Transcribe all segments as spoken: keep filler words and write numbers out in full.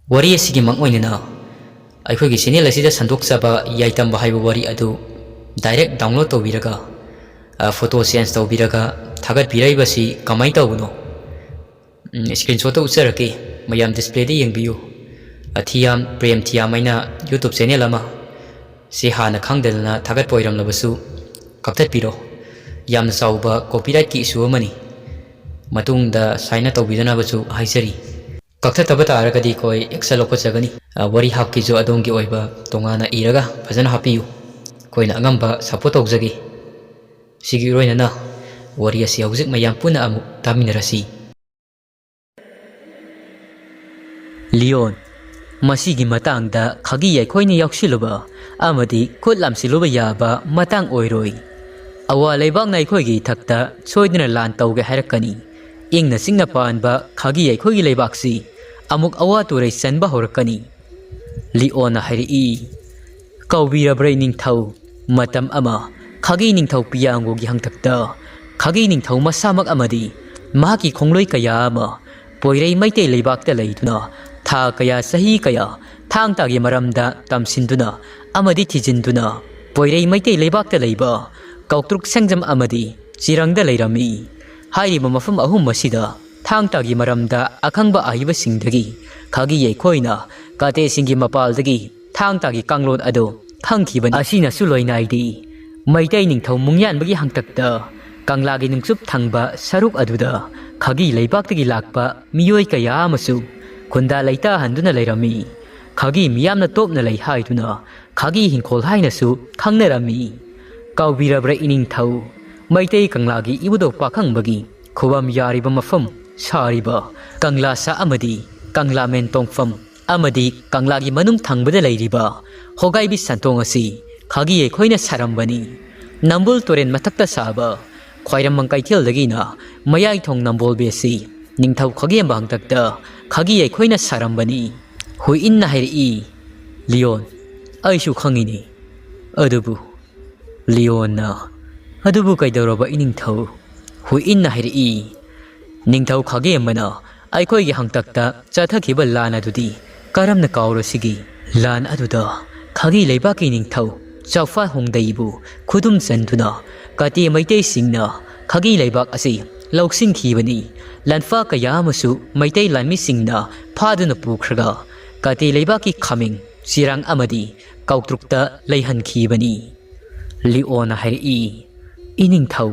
ꯋꯥꯔꯤ ꯑꯁꯤꯒꯤ ꯃꯪ ꯑꯣꯏꯅꯅ ꯑꯩꯈꯣꯏꯒꯤ ꯆꯦꯅꯦꯜ ꯑꯁꯤꯗ ꯁꯟꯗꯣꯛꯆꯕ ꯌꯥꯏꯇꯝꯕ ꯍꯥꯏꯕ ꯋꯥꯔꯤ ꯑꯗꯨ ꯗꯥꯏꯔꯦꯛ ꯗꯥꯎꯟꯂꯣꯗ ꯇꯧꯕꯤꯔꯒ, ꯑ, ꯐꯣꯇꯣ ꯆꯦꯟꯖ ꯇꯧꯕꯤꯔꯒ ꯊꯥꯒꯠꯄꯤꯔꯛꯏꯕꯁꯤ ꯀꯃꯥꯏꯅ ꯇꯧꯕꯅꯣ? ꯎꯝ, ꯁ꯭ꯀ꯭ꯔꯤꯟꯁꯣꯠꯇ ꯎꯠꯆꯔꯛꯀꯦ, ꯃꯌꯥꯝ ꯗꯤꯁꯄ꯭ꯂꯦꯗ ꯌꯦꯡꯕꯤꯌꯨ꯫ ꯑꯊꯤꯌꯥꯝ ꯄ꯭ꯔꯦꯝ ꯊꯤꯌꯥꯝ ꯍꯥꯏꯅ ꯌꯨꯇ꯭ꯌꯨꯕ ꯆꯦꯅꯦꯜ ꯑꯃ, ꯁꯤ ꯍꯥꯟꯅ ꯈꯪꯗꯗꯅ ꯊꯥꯒꯠꯄ ꯑꯣꯏꯔꯝꯂꯕꯁꯨ ꯀꯛꯊꯠꯄꯤꯔꯣ꯫ ꯌꯥꯝꯅ ꯆꯥꯎꯕ ꯀꯣꯄꯤꯔꯥꯏꯠꯀꯤ ꯏꯁꯨ ꯑꯃꯅꯤ꯫ ꯃꯇꯨꯡꯗ ꯁꯨꯃꯥꯏꯅ ꯇꯧꯕꯤꯗꯅꯕꯁꯨ ꯍꯥꯏꯖꯔꯤ꯫ ꯀꯛꯊꯠꯇꯕ ꯇꯥꯔꯒꯗꯤ ꯑꯩꯈꯣꯏ ꯑꯦꯛꯁꯟ ꯂꯧꯈꯠꯆꯒꯅꯤ꯫ ꯑ, ꯋꯥꯔꯤ ꯍꯥꯞꯀꯤꯁꯨ ꯑꯗꯣꯝꯒꯤ ꯑꯣꯏꯕ ꯇꯣꯉꯥꯟꯅ ꯏꯔꯒ ꯐꯖꯅ ꯍꯥꯞꯄꯤꯌꯨ꯫ ꯑꯩꯈꯣꯏꯅ ꯑꯉꯝꯕ ꯁꯄꯣꯔꯠ ꯇꯧꯖꯒꯦ꯫ ꯁꯤꯒꯤ ꯂꯣꯏꯅꯅ ꯋꯥꯔꯤ ꯑꯁꯤ ꯍꯧꯖꯤꯛ ꯃꯌꯥꯝ ꯄꯨꯟꯅ ꯑꯃꯨꯛ ꯇꯥꯃꯤꯟꯅꯔꯁꯤ꯫ ꯂꯤꯌꯣꯟ, ꯃꯁꯤꯒꯤ ꯃꯇꯥꯡꯗ ꯈꯥꯒꯤ ꯑꯩꯈꯣꯏꯅ ꯌꯥꯎꯁꯤꯜꯂꯨꯕ ꯑꯃꯗꯤ ꯈꯨꯠ ꯂꯥꯝꯁꯤꯜꯂꯨꯕ ꯌꯥꯕ ꯃꯇꯥꯡ ꯑꯣꯏꯔꯣꯏ꯫ ꯑꯋꯥ ꯂꯩꯕꯥꯛꯅ ꯑꯩꯈꯣꯏꯒꯤ ꯏꯊꯛꯇ ꯁꯣꯏꯗꯅ ꯂꯥꯟ ꯇꯧꯒꯦ ꯍꯥꯏꯔꯛꯀꯅꯤ꯫ ꯏꯪꯅ ꯆꯤꯛꯅ ꯄꯥꯟꯕ ꯈꯥꯒꯤ ꯑꯩꯈꯣꯏꯒꯤ ꯂꯩꯕꯥꯛꯁꯤ ꯑꯃꯨꯛ ꯑꯋꯥ ꯇꯨꯔꯩ ꯆꯟꯕ ꯍꯧꯔꯛꯀꯅꯤ꯫ ꯂꯤꯑꯣꯟꯅ ꯍꯥꯏꯔꯛꯏ, ꯀꯧꯕꯤꯔꯕ꯭ꯔꯥ ꯏꯅꯤꯡꯊꯧ? ꯃꯇꯝ ꯑꯃ ꯈꯥꯒꯤ ꯅꯤꯡꯊꯧ ꯄꯤꯌꯥꯡꯒꯣꯒꯤ ꯍꯪꯇꯛꯇ ꯈꯥꯒꯤ ꯅꯤꯡꯊꯧ ꯃꯁꯥꯃꯛ ꯑꯃꯗꯤ ꯃꯍꯥꯛꯀꯤ ꯈꯣꯡꯂꯣꯏ ꯀꯌꯥ ꯑꯃ ꯄꯣꯏꯔꯩ ꯃꯩꯇꯩ ꯂꯩꯕꯥꯛꯇ ꯂꯩꯗꯨꯅ ꯊꯥ ꯀꯌꯥ, ꯆꯍꯤ ꯀꯌꯥ ꯊꯥꯡ ꯇꯥꯒꯤ ꯃꯔꯝꯗ ꯇꯝꯁꯤꯟꯗꯨꯅ ꯑꯃꯗꯤ ꯊꯤꯖꯤꯟꯗꯨꯅ ꯄꯣꯏꯔꯩ ꯃꯩꯇꯩ ꯂꯩꯕꯥꯛꯇ ꯂꯩꯕ ꯀꯧꯇ꯭ꯔꯨꯛ ꯁꯪꯖꯝ ꯑꯃꯗꯤ ꯆꯤꯔꯪꯗ ꯂꯩꯔꯝꯃꯤ꯫ ꯍꯥꯏꯔꯤꯕ ꯃꯐꯝ ꯑꯍꯨꯝ ꯑꯁꯤꯗ ꯊꯥꯡ ꯇꯥꯒꯤ ꯃꯔꯝꯗ ꯑꯈꯪꯕ ꯑꯍꯩꯕꯁꯤꯡꯗꯒꯤ ꯈꯥꯒꯤ ꯑꯩꯈꯣꯏꯅ ꯀꯥꯇꯦꯁꯤꯡꯒꯤ ꯃꯄꯥꯜꯗꯒꯤ ꯊꯥꯡ ꯇꯥꯒꯤ ꯀꯥꯡꯂꯣꯟ ꯑꯗꯨ ꯈꯪꯈꯤꯕꯅꯤ꯫ ꯑꯁꯤꯅꯁꯨ ꯂꯣꯏꯅꯥꯏꯗꯦ꯫ ꯃꯩꯇꯩ ꯅꯤꯡꯊꯧ ꯃꯨꯡꯌꯥꯟꯕꯒꯤ ꯍꯥꯡꯇꯛꯇ ꯀꯪꯂꯥꯒꯤ ꯅꯨꯡꯆꯨꯞ ꯊꯪꯕ ꯁꯔꯨꯛ ꯑꯗꯨꯗ ꯈꯥꯒꯤ ꯂꯩꯕꯥꯛꯇꯒꯤ ꯂꯥꯛꯄ ꯃꯤꯑꯣꯏ ꯀꯌꯥ ꯑꯃꯁꯨ ꯈꯨꯟꯗꯥ ꯂꯩꯇꯥꯍꯟꯗꯨꯅ ꯂꯩꯔꯝꯃꯤ꯫ ꯈꯥꯒꯤ ꯃꯤꯌꯥꯝꯅ ꯇꯣꯞꯅ ꯂꯩ ꯍꯥꯏꯗꯨꯅ ꯈꯥꯒꯤ ꯍꯤꯡꯈꯣꯜ ꯍꯥꯏꯅꯁꯨ ꯈꯪꯅꯔꯝꯃꯤ꯫ ꯀꯥꯎꯕꯤꯔꯕ꯭ꯔꯥ ꯏꯅꯤꯡꯊꯧ? ꯃꯩꯇꯩ ꯀꯪꯂꯥꯒꯤ ꯏꯕꯨꯙꯧ ꯄꯥꯈꯪꯕꯒꯤ ꯈꯨꯕꯝ ꯌꯥꯔꯤꯕ ꯃꯐꯝ ꯁꯥꯔꯤꯕ ꯀꯪꯂꯥꯁꯥ ꯑꯃꯗꯤ ꯀꯪꯂꯥꯃꯦꯟ ꯇꯣꯡꯐꯝ ꯑꯃꯗꯤ ꯀꯪꯂꯥꯒꯤ ꯃꯅꯨꯡ ꯊꯪꯕꯗ ꯂꯩꯔꯤꯕ ꯍꯣꯒꯥꯏꯕꯤ ꯁꯟꯇꯣꯡ ꯑꯁꯤ ꯈꯥꯒꯤ ꯑꯩꯈꯣꯏꯅ ꯁꯥꯔꯝꯕꯅꯤ꯫ ꯅꯝꯕꯨꯜ ꯇꯨꯔꯦꯜ ꯃꯊꯛꯇ ꯁꯥꯕ ꯈ꯭ꯋꯥꯏꯔꯝꯕꯟ ꯀꯩꯊꯦꯜꯗꯒꯤꯅ ꯃꯌꯥꯏꯊꯣꯡ ꯅꯝꯕꯣꯜꯕꯤ ꯑꯁꯤ ꯅꯤꯡꯊꯧ ꯈꯥꯒꯦꯝꯕ ꯍꯥꯡꯇꯛꯇ ꯈꯥꯒꯤ ꯑꯩꯈꯣꯏꯅ ꯁꯥꯔꯝꯕꯅꯤ꯫ ꯍꯨꯏ ꯏꯟꯅ ꯍꯥꯏꯔꯛꯏ, ꯂꯤꯌꯣꯟ, ꯑꯩꯁꯨ ꯈꯪꯉꯤꯅꯦ꯫ ꯑꯗꯨꯕꯨ ꯂꯤꯌꯣꯟꯅ, ꯑꯗꯨꯕꯨ ꯀꯩꯗꯧꯔꯕ ꯏꯅꯤꯡꯊꯧ? ꯍꯨꯏ ꯏꯟꯅ ꯍꯥꯏꯔꯛꯏ, ꯅꯤꯡꯊꯧ ꯈꯥꯒꯦꯝꯕꯅ ꯑꯩꯈꯣꯏꯒꯤ ꯍꯥꯡꯇꯛꯇ ꯆꯠꯊꯈꯤꯕ ꯂꯥꯟ ꯑꯗꯨꯗꯤ ꯀꯔꯝꯅ ꯀꯥꯎꯔꯁꯤꯒꯦ? ꯂꯥꯟ ꯑꯗꯨꯗ ꯈꯥꯒꯤ ꯂꯩꯕꯥꯛꯀꯤ ꯅꯤꯡꯊꯧ ꯆꯥꯎꯐꯥ ꯍꯣꯡꯗꯩꯕꯨ ꯈꯨꯗꯨꯝ ꯆꯟꯗꯨꯅ ꯀꯥꯇꯤ ꯃꯩꯇꯩꯁꯤꯡꯅ ꯈꯥꯒꯤ ꯂꯩꯕꯥꯛ ꯑꯁꯤ ꯂꯧꯁꯤꯟꯈꯤꯕꯅꯤ꯫ ꯂꯥꯟꯐꯥ ꯀꯌꯥ ꯑꯃꯁꯨ ꯃꯩꯇꯩ ꯂꯥꯟꯃꯤꯁꯤꯡꯅ ꯐꯥꯗꯨꯅ ꯄꯨꯈ꯭ꯔꯒ ꯀꯥꯇꯤ ꯂꯩꯕꯥꯛꯀꯤ ꯈꯥꯃꯦꯡ ꯆꯤꯔꯥꯡ ꯑꯃꯗꯤ ꯀꯥꯎꯇ꯭ꯔꯨꯛꯇ ꯂꯩꯍꯟꯈꯤꯕꯅꯤ꯫ ꯂꯤꯑꯣꯅ ꯍꯥꯏꯔꯛꯏ, "ꯏꯅꯤꯡꯊꯧ,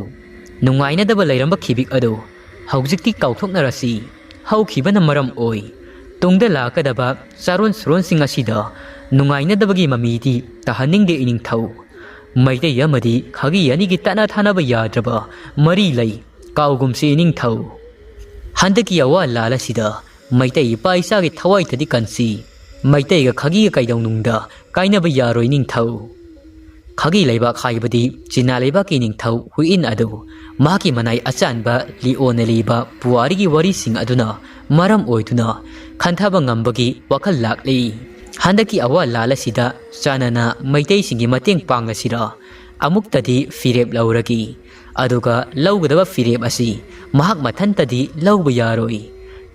ꯅꯨꯡꯉꯥꯏꯅꯗꯕ ꯂꯩꯔꯝꯕ ꯈꯤꯕꯤꯛ ꯑꯗꯨ ꯍꯧꯖꯤꯛꯇꯤ ꯀꯥꯎꯊꯣꯛꯅꯔꯁꯤ꯫ ꯍꯧꯈꯤꯕꯅ ꯃꯔꯝ ꯑꯣꯏ꯫ ꯇꯨꯡꯗ ꯂꯥꯛꯀꯗꯕ ꯆꯥꯔꯣꯟ ꯁꯨꯔꯣꯟꯁꯤꯡ ꯑꯁꯤꯗ ꯅꯨꯡꯉꯥꯏꯅꯗꯕꯒꯤ ꯃꯃꯤꯗꯤ ꯇꯥꯍꯟꯅꯤꯡꯗꯦ ꯏꯅꯤꯡꯊꯧ꯫ ꯃꯩꯇꯩ ꯑꯃꯗꯤ ꯈꯥꯒꯤ ꯑꯅꯤꯒꯤ ꯇꯠꯅ ꯊꯥꯅꯕ ꯌꯥꯗ꯭ꯔꯕ ꯃꯔꯤ ꯂꯩ꯫ ꯀꯥꯎꯒꯨꯝꯁꯤ ꯏꯅꯤꯡꯊꯧ꯫ ꯍꯟꯗꯛꯀꯤ ꯑꯋꯥ ꯂꯥꯜ ꯑꯁꯤꯗ ꯃꯩꯇꯩ ꯏꯄꯥ ꯏꯆꯥꯒꯤ ꯊꯋꯥꯏ ꯊꯗꯤ ꯀꯟꯁꯤ꯫ ꯃꯩꯇꯩꯒ ꯈꯥꯒꯤꯒ ꯀꯩꯗꯧꯅꯨꯡꯗ ꯀꯥꯏꯅꯕ ꯌꯥꯔꯣꯏ ꯅꯤꯡꯊꯧ꯫ ꯈꯥꯒꯤ ꯂꯩꯕꯥꯛ ꯍꯥꯏꯕꯗꯤ ꯆꯤꯅꯥ ꯂꯩꯕꯥꯛꯀꯤ ꯅꯤꯡꯊꯧ ꯍꯨꯏꯏꯟ ꯑꯗꯨ ꯃꯍꯥꯛꯀꯤ ꯃꯅꯥꯏ ꯑꯆꯥꯟꯕ ꯂꯤꯑꯣꯅ ꯂꯤꯕ ꯄꯨꯋꯥꯔꯤꯒꯤ ꯋꯥꯔꯤꯁꯤꯡ ꯑꯗꯨꯅ ꯃꯔꯝ ꯑꯣꯏꯗꯨꯅ ꯈꯟꯊꯕ ꯉꯝꯕꯒꯤ ꯋꯥꯈꯜ ꯂꯥꯛꯂꯤ꯫ ꯍꯟꯗꯛꯀꯤ ꯑꯋꯥ ꯂꯥꯜ ꯑꯁꯤꯗ ꯆꯥꯟꯅꯅ ꯃꯩꯇꯩꯁꯤꯡꯒꯤ ꯃꯇꯦꯡ ꯄꯥꯡꯂꯁꯤꯔ? ꯑꯃꯨꯛꯇꯗꯤ ꯐꯤꯔꯦꯞ ꯂꯧꯔꯒꯦ꯫ ꯑꯗꯨꯒ ꯂꯧꯒꯗꯕ ꯐꯤꯔꯦꯞ ꯑꯁꯤ ꯃꯍꯥꯛ ꯃꯊꯟꯇꯗꯤ ꯂꯧꯕ ꯌꯥꯔꯣꯏ꯫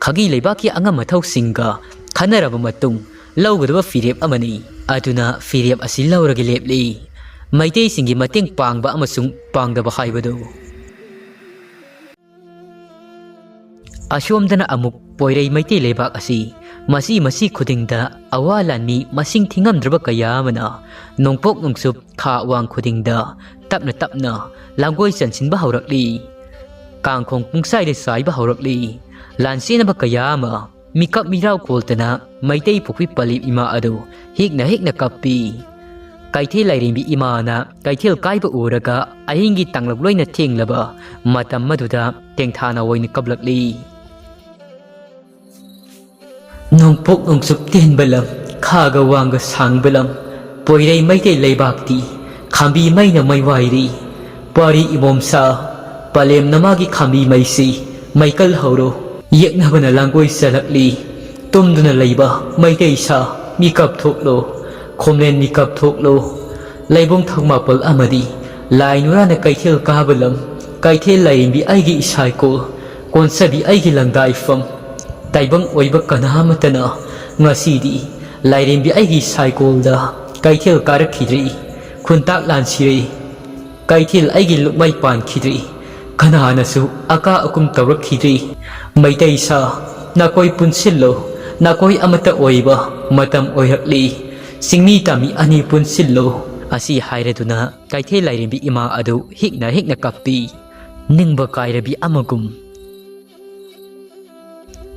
ꯈꯥꯒꯤ ꯂꯩꯕꯥꯛꯀꯤ ꯑꯉꯝ ꯑꯊꯧꯁꯤꯡꯒ ꯈꯟꯅꯔꯕ ꯃꯇꯨꯡ ꯂꯧꯒꯗꯕ ꯐꯤꯔꯦꯞ ꯑꯃꯅꯤ꯫ ꯑꯗꯨꯅ ꯐꯤꯔꯦꯞ ꯑꯁꯤ ꯂꯧꯔꯒ ꯂꯦꯞꯂꯤ꯫ ꯃꯩꯇꯩꯁꯤꯡꯒꯤ ꯃꯇꯦꯡ ꯄꯥꯡꯕ ꯑꯃꯁꯨꯡ ꯄꯥꯡꯗꯕ ꯍꯥꯏꯕꯗꯨ꯫ ꯑꯁꯣꯝꯗꯅ ꯑꯃꯨꯛ ꯄꯣꯏꯔꯩ ꯃꯩꯇꯩ ꯂꯩꯕꯥꯛ ꯑꯁꯤ ꯃꯆꯤ ꯃꯆꯤ ꯈꯨꯗꯤꯡꯗ ꯑꯋꯥ ꯂꯥꯟꯃꯤ ꯃꯁꯤꯡ ꯊꯤꯉꯝꯗ꯭ꯔꯕ ꯀꯌꯥ ꯑꯃꯅ ꯅꯣꯡꯄꯣꯛ ꯅꯣꯡꯆꯨꯞ ꯈꯥ ꯑꯋꯥꯡ ꯈꯨꯗꯤꯡꯗ ꯇꯞꯅ ꯇꯞꯅ ꯂꯥꯡꯒꯣꯏ ꯆꯟꯁꯤꯟꯕ ꯍꯧꯔꯛꯂꯤ꯫ ꯀꯥꯡꯈꯣꯡ ꯄꯨꯡꯆꯥꯏꯗ ꯆꯥꯏꯕ ꯍꯧꯔꯛꯂꯤ꯫ ꯂꯥꯟꯆꯦꯟꯅꯕ ꯀꯌꯥ ꯑꯃ ꯃꯤꯀꯞ ꯃꯤꯔꯥꯎ ꯀꯣꯜꯇꯅ ꯃꯩꯇꯩ ꯄꯨꯈ꯭ꯔꯤ ꯄꯂꯤꯞ ꯏꯃꯥ ꯑꯗꯨ ꯍꯦꯛꯅ ꯍꯦꯛꯅ ꯀꯞꯄꯤ꯫ ꯀꯩꯊꯦꯜ ꯂꯥꯏꯔꯦꯝꯕꯤ ꯏꯃꯥꯅ ꯀꯩꯊꯦꯜ ꯀꯥꯏꯕ ꯎꯔꯒ ꯑꯍꯤꯡꯒꯤ ꯇꯥꯡꯂꯞ ꯂꯣꯏꯅ ꯊꯦꯡꯂꯕ ꯃꯇꯝ ꯑꯗꯨꯗ ꯇꯦꯡꯊꯥꯅ ꯑꯣꯏꯅ ꯀꯞꯂꯛꯂꯤ꯫ ꯅꯣꯡꯄꯣꯛ ꯅꯣꯡꯆꯨꯞ ꯇꯦꯟꯕ ꯂꯝ, ꯈꯥꯒ ꯋꯥꯡꯒ ꯁꯥꯡꯕ ꯂꯝ, ꯄꯣꯏꯔꯩ ꯃꯩꯇꯩ ꯂꯩꯕꯥꯛꯇꯤ ꯈꯥꯝꯕꯤ ꯃꯩꯅ ꯃꯩ ꯋꯥꯏꯔꯤ꯫ ꯄꯥꯔꯤ ꯏꯃꯣꯝꯁꯥ, ꯄꯂꯦꯝꯅ ꯃꯥꯒꯤ ꯈꯥꯝꯕꯤ ꯃꯩꯁꯤ ꯃꯩꯀꯜ ꯍꯧꯔꯣ꯫ ꯌꯦꯛꯅꯕꯅ ꯂꯥꯡꯒꯣꯏ ꯆꯜꯂꯛꯂꯤ꯫ ꯇꯨꯝꯗꯨꯅ ꯂꯩꯕ ꯃꯩꯇꯩ ꯁꯥ, ꯃꯤꯀꯞ ꯊꯣꯛꯂꯣ꯫ ꯈꯣꯝꯂꯦꯟ, ꯃꯤꯀꯞ ꯊꯣꯛꯂꯣ꯫ ꯂꯩꯕꯨꯡ ꯊꯧꯃꯥꯄꯜ ꯑꯃꯗꯤ ꯂꯥꯏ ꯅꯨꯔꯥꯅ ꯀꯩꯊꯦꯜ ꯀꯥꯕ ꯂꯝ, ꯀꯩꯊꯦꯜ ꯂꯥꯏꯔꯦꯝꯕꯤ ꯑꯩꯒꯤ ꯏꯁꯥꯏꯀꯣ, ꯀꯣꯟꯁꯕꯤ ꯑꯩꯒꯤ ꯂꯪꯗꯥꯏꯐꯝ꯫ ꯇꯥꯏꯕꯪ ꯑꯣꯏꯕ ꯀꯅꯥ ꯑꯃꯠꯇꯅ ꯉꯁꯤꯗꯤ ꯂꯥꯏꯔꯦꯝꯕꯤ ꯑꯩꯒꯤ ꯁꯥꯏꯀꯣꯜꯗ ꯀꯩꯊꯦꯜ ꯀꯥꯔꯛꯈꯤꯗ꯭ꯔꯤ, ꯈꯨꯟꯇꯥꯛ ꯂꯥꯟꯁꯤꯔꯦ꯫ ꯀꯩꯊꯦꯜ ꯑꯩꯒꯤ ꯂꯨꯞꯃꯩ ꯄꯥꯟꯈꯤꯗ꯭ꯔꯤ, ꯀꯅꯥꯅꯁꯨ ꯑꯀꯥ ꯑꯀꯨꯝ ꯇꯧꯔꯛꯈꯤꯗ꯭ꯔꯤ꯫ ꯃꯩꯇꯩ ꯁꯥ, ꯅꯈꯣꯏ ꯄꯨꯟꯁꯤꯜꯂꯨ, ꯅꯈꯣꯏ ꯑꯃꯠꯇ ꯑꯣꯏꯕ ꯃꯇꯝ ꯑꯣꯏꯔꯛꯂꯤ꯫ ꯆꯤꯡꯃꯤ ꯇꯝꯃꯤ ꯑꯅꯤ ꯄꯨꯟꯁꯤꯜꯂꯨ꯫ ꯑꯁꯤ ꯍꯥꯏꯔꯗꯨꯅ ꯀꯩꯊꯦꯜ ꯂꯥꯏꯔꯦꯝꯕꯤ ꯏꯃꯥ ꯑꯗꯨ ꯍꯤꯛꯅ ꯍꯤꯛꯅ ꯀꯞꯄꯤ꯫ ꯅꯤꯡꯕ ꯀꯥꯏꯔꯕꯤ ꯑꯃꯒꯨꯝ꯫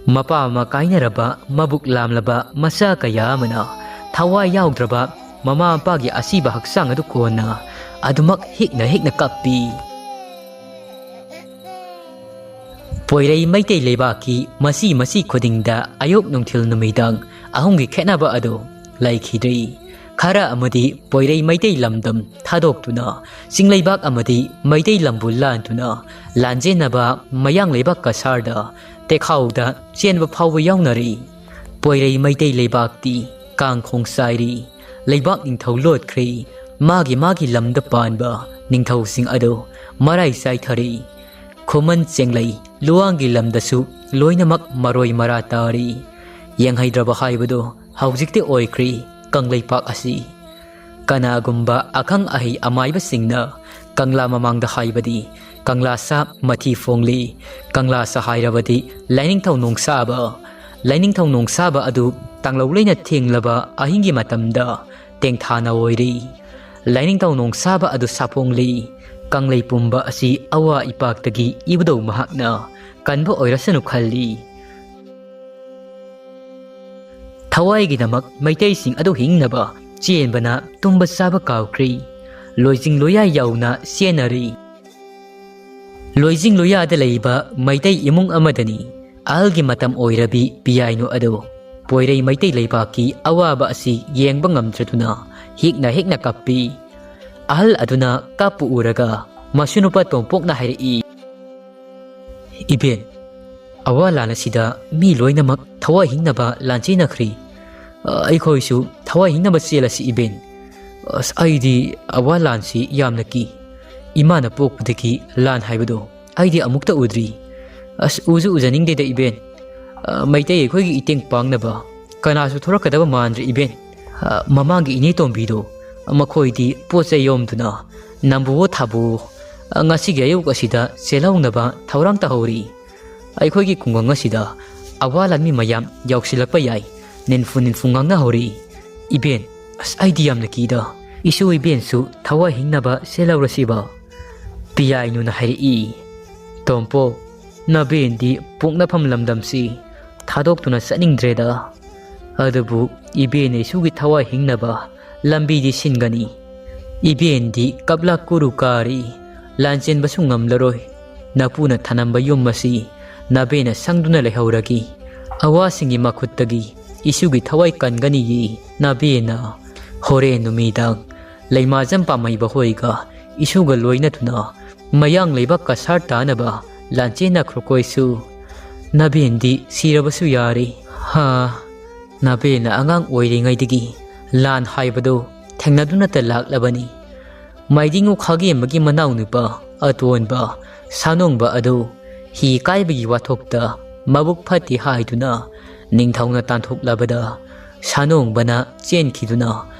ꯃꯄꯥ ꯃꯃꯥ ꯀꯥꯏꯅꯔꯕ, ꯃꯕꯨꯛ ꯂꯥꯝꯂꯕ ꯃꯆꯥ ꯀꯌꯥ ꯑꯃꯅ ꯊꯋꯥꯏ ꯌꯥꯎꯗ꯭ꯔꯕ ꯃꯃꯥ ꯃꯄꯥꯒꯤ ꯑꯁꯤꯕ ꯍꯛꯆꯥꯡ ꯑꯗꯨ ꯀꯣꯟꯅ ꯑꯗꯨꯃꯛ ꯍꯤꯛꯅ ꯍꯤꯛꯅ ꯀꯞꯄꯤ꯫ ꯄꯣꯏꯔꯩ ꯃꯩꯇꯩ ꯂꯩꯕꯥꯛꯀꯤ ꯃꯆꯤ ꯃꯆꯤ ꯈꯨꯗꯤꯡꯗ ꯑꯌꯨꯛ ꯅꯨꯡꯊꯤꯜ ꯅꯨꯃꯤꯗꯥꯡ ꯑꯍꯨꯝꯒꯤ ꯈꯦꯠꯅꯕ ꯑꯗꯨ ꯂꯩꯈꯤꯗ꯭ꯔꯤ꯫ ꯈꯔ ꯑꯃꯗꯤ ꯄꯣꯏꯔꯩ ꯃꯩꯇꯩ ꯂꯝꯗꯝ ꯊꯥꯗꯣꯛꯇꯨꯅ ꯆꯤꯡꯂꯩꯕꯥꯛ ꯑꯃꯗꯤ ꯃꯩꯇꯩ ꯂꯝꯕꯨ ꯂꯥꯟꯗꯨꯅ ꯂꯥꯟꯖꯦꯟꯅꯕ ꯃꯌꯥꯡ ꯂꯩꯕꯥꯛ ꯀꯁꯥꯔꯗ ꯇꯦꯈꯥꯎꯗ ꯆꯦꯟꯕ ꯐꯥꯎꯕ ꯌꯥꯎꯅꯔꯤ꯫ ꯄꯣꯏꯔꯩ ꯃꯩꯇꯩ ꯂꯩꯕꯥꯛꯇꯤ ꯀꯥꯡꯈꯣꯡ ꯆꯥꯏꯔꯤ꯫ ꯂꯩꯕꯥꯛ ꯅꯤꯡꯊꯧ ꯂꯣꯠꯈ꯭ꯔꯦ꯫ ꯃꯥꯒꯤ ꯃꯥꯒꯤ ꯂꯝꯗ ꯄꯥꯟꯕ ꯅꯤꯡꯊꯧꯁꯤꯡ ꯑꯗꯨ ꯃꯔꯥꯏ ꯆꯥꯏꯊꯔꯤ꯫ ꯈꯨꯃꯟ ꯆꯦꯡꯂꯩ ꯂꯨꯋꯥꯡꯒꯤ ꯂꯝꯗꯁꯨ ꯂꯣꯏꯅꯃꯛ ꯃꯔꯣꯏ ꯃꯔꯥ ꯇꯥꯔꯤ꯫ ꯌꯦꯡꯍꯩꯗ꯭ꯔꯕ ꯍꯥꯏꯕꯗꯨ ꯍꯧꯖꯤꯛꯇꯤ ꯑꯣꯏꯈ꯭ꯔꯤ ꯀꯪꯂꯩꯄꯥꯛ ꯑꯁꯤ꯫ ꯀꯅꯥꯒꯨꯝꯕ ꯑꯈꯪ ꯑꯍꯩ ꯑꯃꯥꯏꯕꯁꯤꯡꯅ ꯀꯪꯂꯥ ꯃꯃꯥꯡꯗ ꯍꯥꯏꯕꯗꯤ ꯀꯪꯂꯥ ꯁꯥ ꯃꯊꯤ ꯐꯣꯡꯂꯤ꯫ ꯀꯪꯂꯥ ꯁꯥ ꯍꯥꯏꯔꯕꯗꯤ ꯂꯥꯏꯅꯤꯡꯊꯧ ꯅꯣꯡꯁꯥꯕ꯫ ꯂꯥꯏꯅꯤꯡꯊꯧ ꯅꯣꯡꯁꯥꯕ ꯑꯗꯨ ꯇꯥꯡꯂꯧ ꯂꯩꯅ ꯊꯦꯡꯂꯕ ꯑꯍꯤꯡꯒꯤ ꯃꯇꯝꯗ ꯇꯦꯡꯊꯥꯅ ꯑꯣꯏꯔꯤ꯫ ꯂꯥꯏꯅꯤꯡꯊꯧ ꯅꯣꯡꯁꯥꯕ ꯑꯗꯨ ꯁꯥꯐꯣꯡꯂꯤ꯫ ꯀꯪꯂꯩ ꯄꯨꯝꯕ ꯑꯁꯤ ꯑꯋꯥ ꯏꯄꯥꯛꯇꯒꯤ ꯏꯕꯨꯙꯧ ꯃꯍꯥꯛꯅ ꯀꯟꯕ ꯑꯣꯏꯔꯁꯅꯨ ꯈꯜꯂꯤ꯫ ꯊꯋꯥꯏꯒꯤꯗꯃꯛ ꯃꯩꯇꯩꯁꯤꯡ ꯑꯗꯨ ꯍꯤꯡꯅꯕ ꯆꯦꯟꯕꯅ ꯇꯨꯝꯕ ꯆꯥꯕ ꯀꯥꯎꯈ꯭ꯔꯤ꯫ ꯂꯣꯏꯖꯤꯡ ꯂꯣꯌꯥ ꯌꯧꯅ ꯆꯦꯟꯅꯔꯤ꯫ ꯂꯣꯏꯖꯤꯡ ꯂꯣꯌꯥꯗ ꯂꯩꯕ ꯃꯩꯇꯩ ꯏꯃꯨꯡ ꯑꯃꯗꯅꯤ꯫ ꯑꯍꯜꯒꯤ ꯃꯇꯝ ꯑꯣꯏꯔꯕꯤ ꯄꯤꯌꯥꯏꯅꯨ ꯑꯗꯨ ꯄꯣꯏꯔꯩ ꯃꯩꯇꯩ ꯂꯩꯕꯥꯛꯀꯤ ꯑꯋꯥꯕ ꯑꯁꯤ ꯌꯦꯡꯕ ꯉꯝꯗ꯭ꯔꯗꯨꯅ ꯍꯤꯛꯅ ꯍꯤꯛꯅ ꯀꯞꯄꯤ꯫ ꯑꯍꯜ ꯑꯗꯨꯅ ꯀꯞꯄꯨ ꯎꯔꯒ ꯃꯁꯨ ꯅꯨꯄꯥ ꯇꯣꯝꯄꯣꯛꯅ ꯍꯥꯏꯔꯛꯏ, "ꯏꯕꯦꯟ, ꯑꯋꯥ ꯂꯥꯟ ꯑꯁꯤꯗ ꯃꯤ ꯂꯣꯏꯅꯃꯛ ꯊꯋꯥꯏ ꯍꯤꯡꯅꯕ ꯂꯥꯟꯆꯦꯟꯅꯈ꯭ꯔꯤ꯫ ꯑꯩꯈꯣꯏꯁꯨ ꯊꯋꯥꯏ ꯍꯤꯡꯅꯕ ꯆꯦꯜꯂꯁꯤ ꯏꯕꯦꯟ꯫ ꯑꯁ, ꯑꯩꯗꯤ ꯑꯋꯥ ꯂꯥꯟꯁꯤ ꯌꯥꯝꯅ ꯀꯤ꯫ ꯏꯃꯥꯅ ꯄꯣꯛꯄꯗꯒꯤ ꯂꯥꯟ ꯍꯥꯏꯕꯗꯣ ꯑꯩꯗꯤ ꯑꯃꯨꯛꯇ ꯎꯗ꯭ꯔꯤ꯫ ꯑꯁ, ꯎꯁꯨ ꯎꯖꯅꯤꯡꯗꯦꯗ ꯏꯕꯦꯟ꯫ ꯑ, ꯃꯩꯇꯩ ꯑꯩꯈꯣꯏꯒꯤ ꯏꯇꯦꯡ ꯄꯥꯡꯅꯕ ꯀꯅꯥꯁꯨ ꯊꯣꯔꯛꯀꯗꯕ ꯃꯥꯟꯗ꯭ꯔꯦ, ꯏꯕꯦꯟ꯫ ꯑ, ꯃꯃꯥꯡꯒꯤ ꯏꯅꯦ ꯇꯣꯝꯕꯤꯗꯣ, ꯃꯈꯣꯏꯗꯤ ꯄꯣꯠ ꯆꯩ ꯌꯣꯝꯗꯨꯅ ꯅꯝꯕꯨꯑꯣ ꯊꯥꯕꯨꯑꯣ, ꯑ, ꯉꯁꯤꯒꯤ ꯑꯌꯨꯛ ꯑꯁꯤꯗ ꯆꯦꯜꯍꯧꯅꯕ ꯊꯧꯔꯥꯡ ꯇꯧꯍꯧꯔꯤ꯫ ꯑꯩꯈꯣꯏꯒꯤ ꯈꯨꯡꯒꯪ ꯑꯁꯤꯗ ꯑꯋꯥ ꯂꯥꯟꯃꯤ ꯃꯌꯥꯝ ꯌꯥꯎꯁꯤꯜꯂꯛꯄ ꯌꯥꯏ, ꯅꯤꯟꯐꯨ ꯅꯤꯟꯐꯨ ꯉꯥꯡꯅꯍꯧꯔꯤ꯫ ꯏꯕꯦꯟ, ꯑꯁ, ꯑꯩꯗꯤ ꯌꯥꯝꯅ ꯀꯤꯗ꯫ ꯏꯁꯨ ꯏꯕꯦꯟꯁꯨ ꯊꯋꯥꯏ ꯍꯤꯡꯅꯕ ꯆꯦꯜꯍꯧꯔꯁꯤꯕ꯫ ꯄꯤꯌꯥꯏꯅꯨꯅ ꯍꯥꯏꯔꯛꯏ, "ꯇꯣꯝꯄꯣ, ꯅꯕꯦꯟꯗꯤ ꯄꯣꯛꯅꯐꯝ ꯂꯝꯗꯝꯁꯤ ꯊꯥꯗꯣꯛꯇꯨꯅ ꯆꯠꯅꯤꯡꯗ꯭ꯔꯦꯗ꯫ ꯑꯗꯨꯕꯨ ꯏꯕꯦꯟ ꯏꯁꯨꯒꯤ ꯊꯋꯥꯏ ꯍꯤꯡꯅꯕ ꯂꯝꯕꯤꯗꯤ ꯁꯤꯟꯒꯅꯤ꯫ ꯏꯕꯦꯟꯗꯤ ꯀꯞꯂꯥ ꯀꯨꯔꯨ ꯀꯥꯔꯤ, ꯂꯥꯟꯆꯦꯟꯕꯁꯨ ꯉꯝꯂꯔꯣꯏ꯫ ꯅꯄꯨꯅ ꯊꯅꯝꯕ ꯌꯨꯝ ꯑꯁꯤ ꯅꯕꯦꯟꯅ ꯁꯪꯗꯨꯅ ꯂꯩꯍꯧꯔꯒꯤ꯫ ꯑꯋꯥꯁꯤꯡꯒꯤ ꯃꯈꯨꯠꯇꯒꯤ ꯏꯁꯨꯒꯤ ꯊꯋꯥꯏ ꯀꯟꯒꯅꯤꯌꯦ ꯅꯕꯦꯟꯅ꯫ ꯍꯣꯔꯦꯟ ꯅꯨꯃꯤꯗꯥꯡ ꯂꯩꯃꯥꯖꯝ ꯄꯥꯝꯍꯩꯕ ꯍꯣꯏꯒ ꯏꯁꯨꯒ ꯂꯣꯏꯅꯗꯨꯅ ꯃꯌꯥꯡ ꯂꯩꯕꯥꯛ ꯀꯁꯥꯔ ꯇꯥꯅꯕ ꯂꯥꯟꯆꯦꯟꯅꯈ꯭ꯔꯣꯀꯣꯏꯁꯨ꯫ ꯅꯕꯦꯟꯗꯤ ꯁꯤꯔꯕꯁꯨ ꯌꯥꯔꯦ꯫ ꯍꯥ, ꯅꯕꯦꯟꯅ ꯑꯉꯥꯡ ꯑꯣꯏꯔꯤꯉꯩꯗꯒꯤ ꯂꯥꯟ ꯍꯥꯏꯕꯗꯨ ꯊꯦꯡꯅꯗꯨꯅꯇ ꯂꯥꯛꯂꯕꯅꯤ꯫ ꯃꯥꯏꯗꯤꯡꯉꯨ ꯈꯥꯒꯦꯝꯕꯒꯤ ꯃꯅꯥꯎꯅꯨꯄꯥ ꯑꯇꯣꯟꯕ ꯁꯥꯅꯣꯡꯕ ꯑꯗꯨ ꯍꯤ ꯀꯥꯏꯕꯒꯤ ꯋꯥꯊꯣꯛꯇ ꯃꯕꯨꯛ ꯐꯠꯇꯦ ꯍꯥꯏꯗꯨꯅ ꯅꯤꯡꯊꯧꯅ ꯇꯥꯟꯊꯣꯛꯂꯕꯗ, ꯁꯥꯅꯣꯡꯕꯅ ꯆꯦꯟꯈꯤꯗꯨꯅ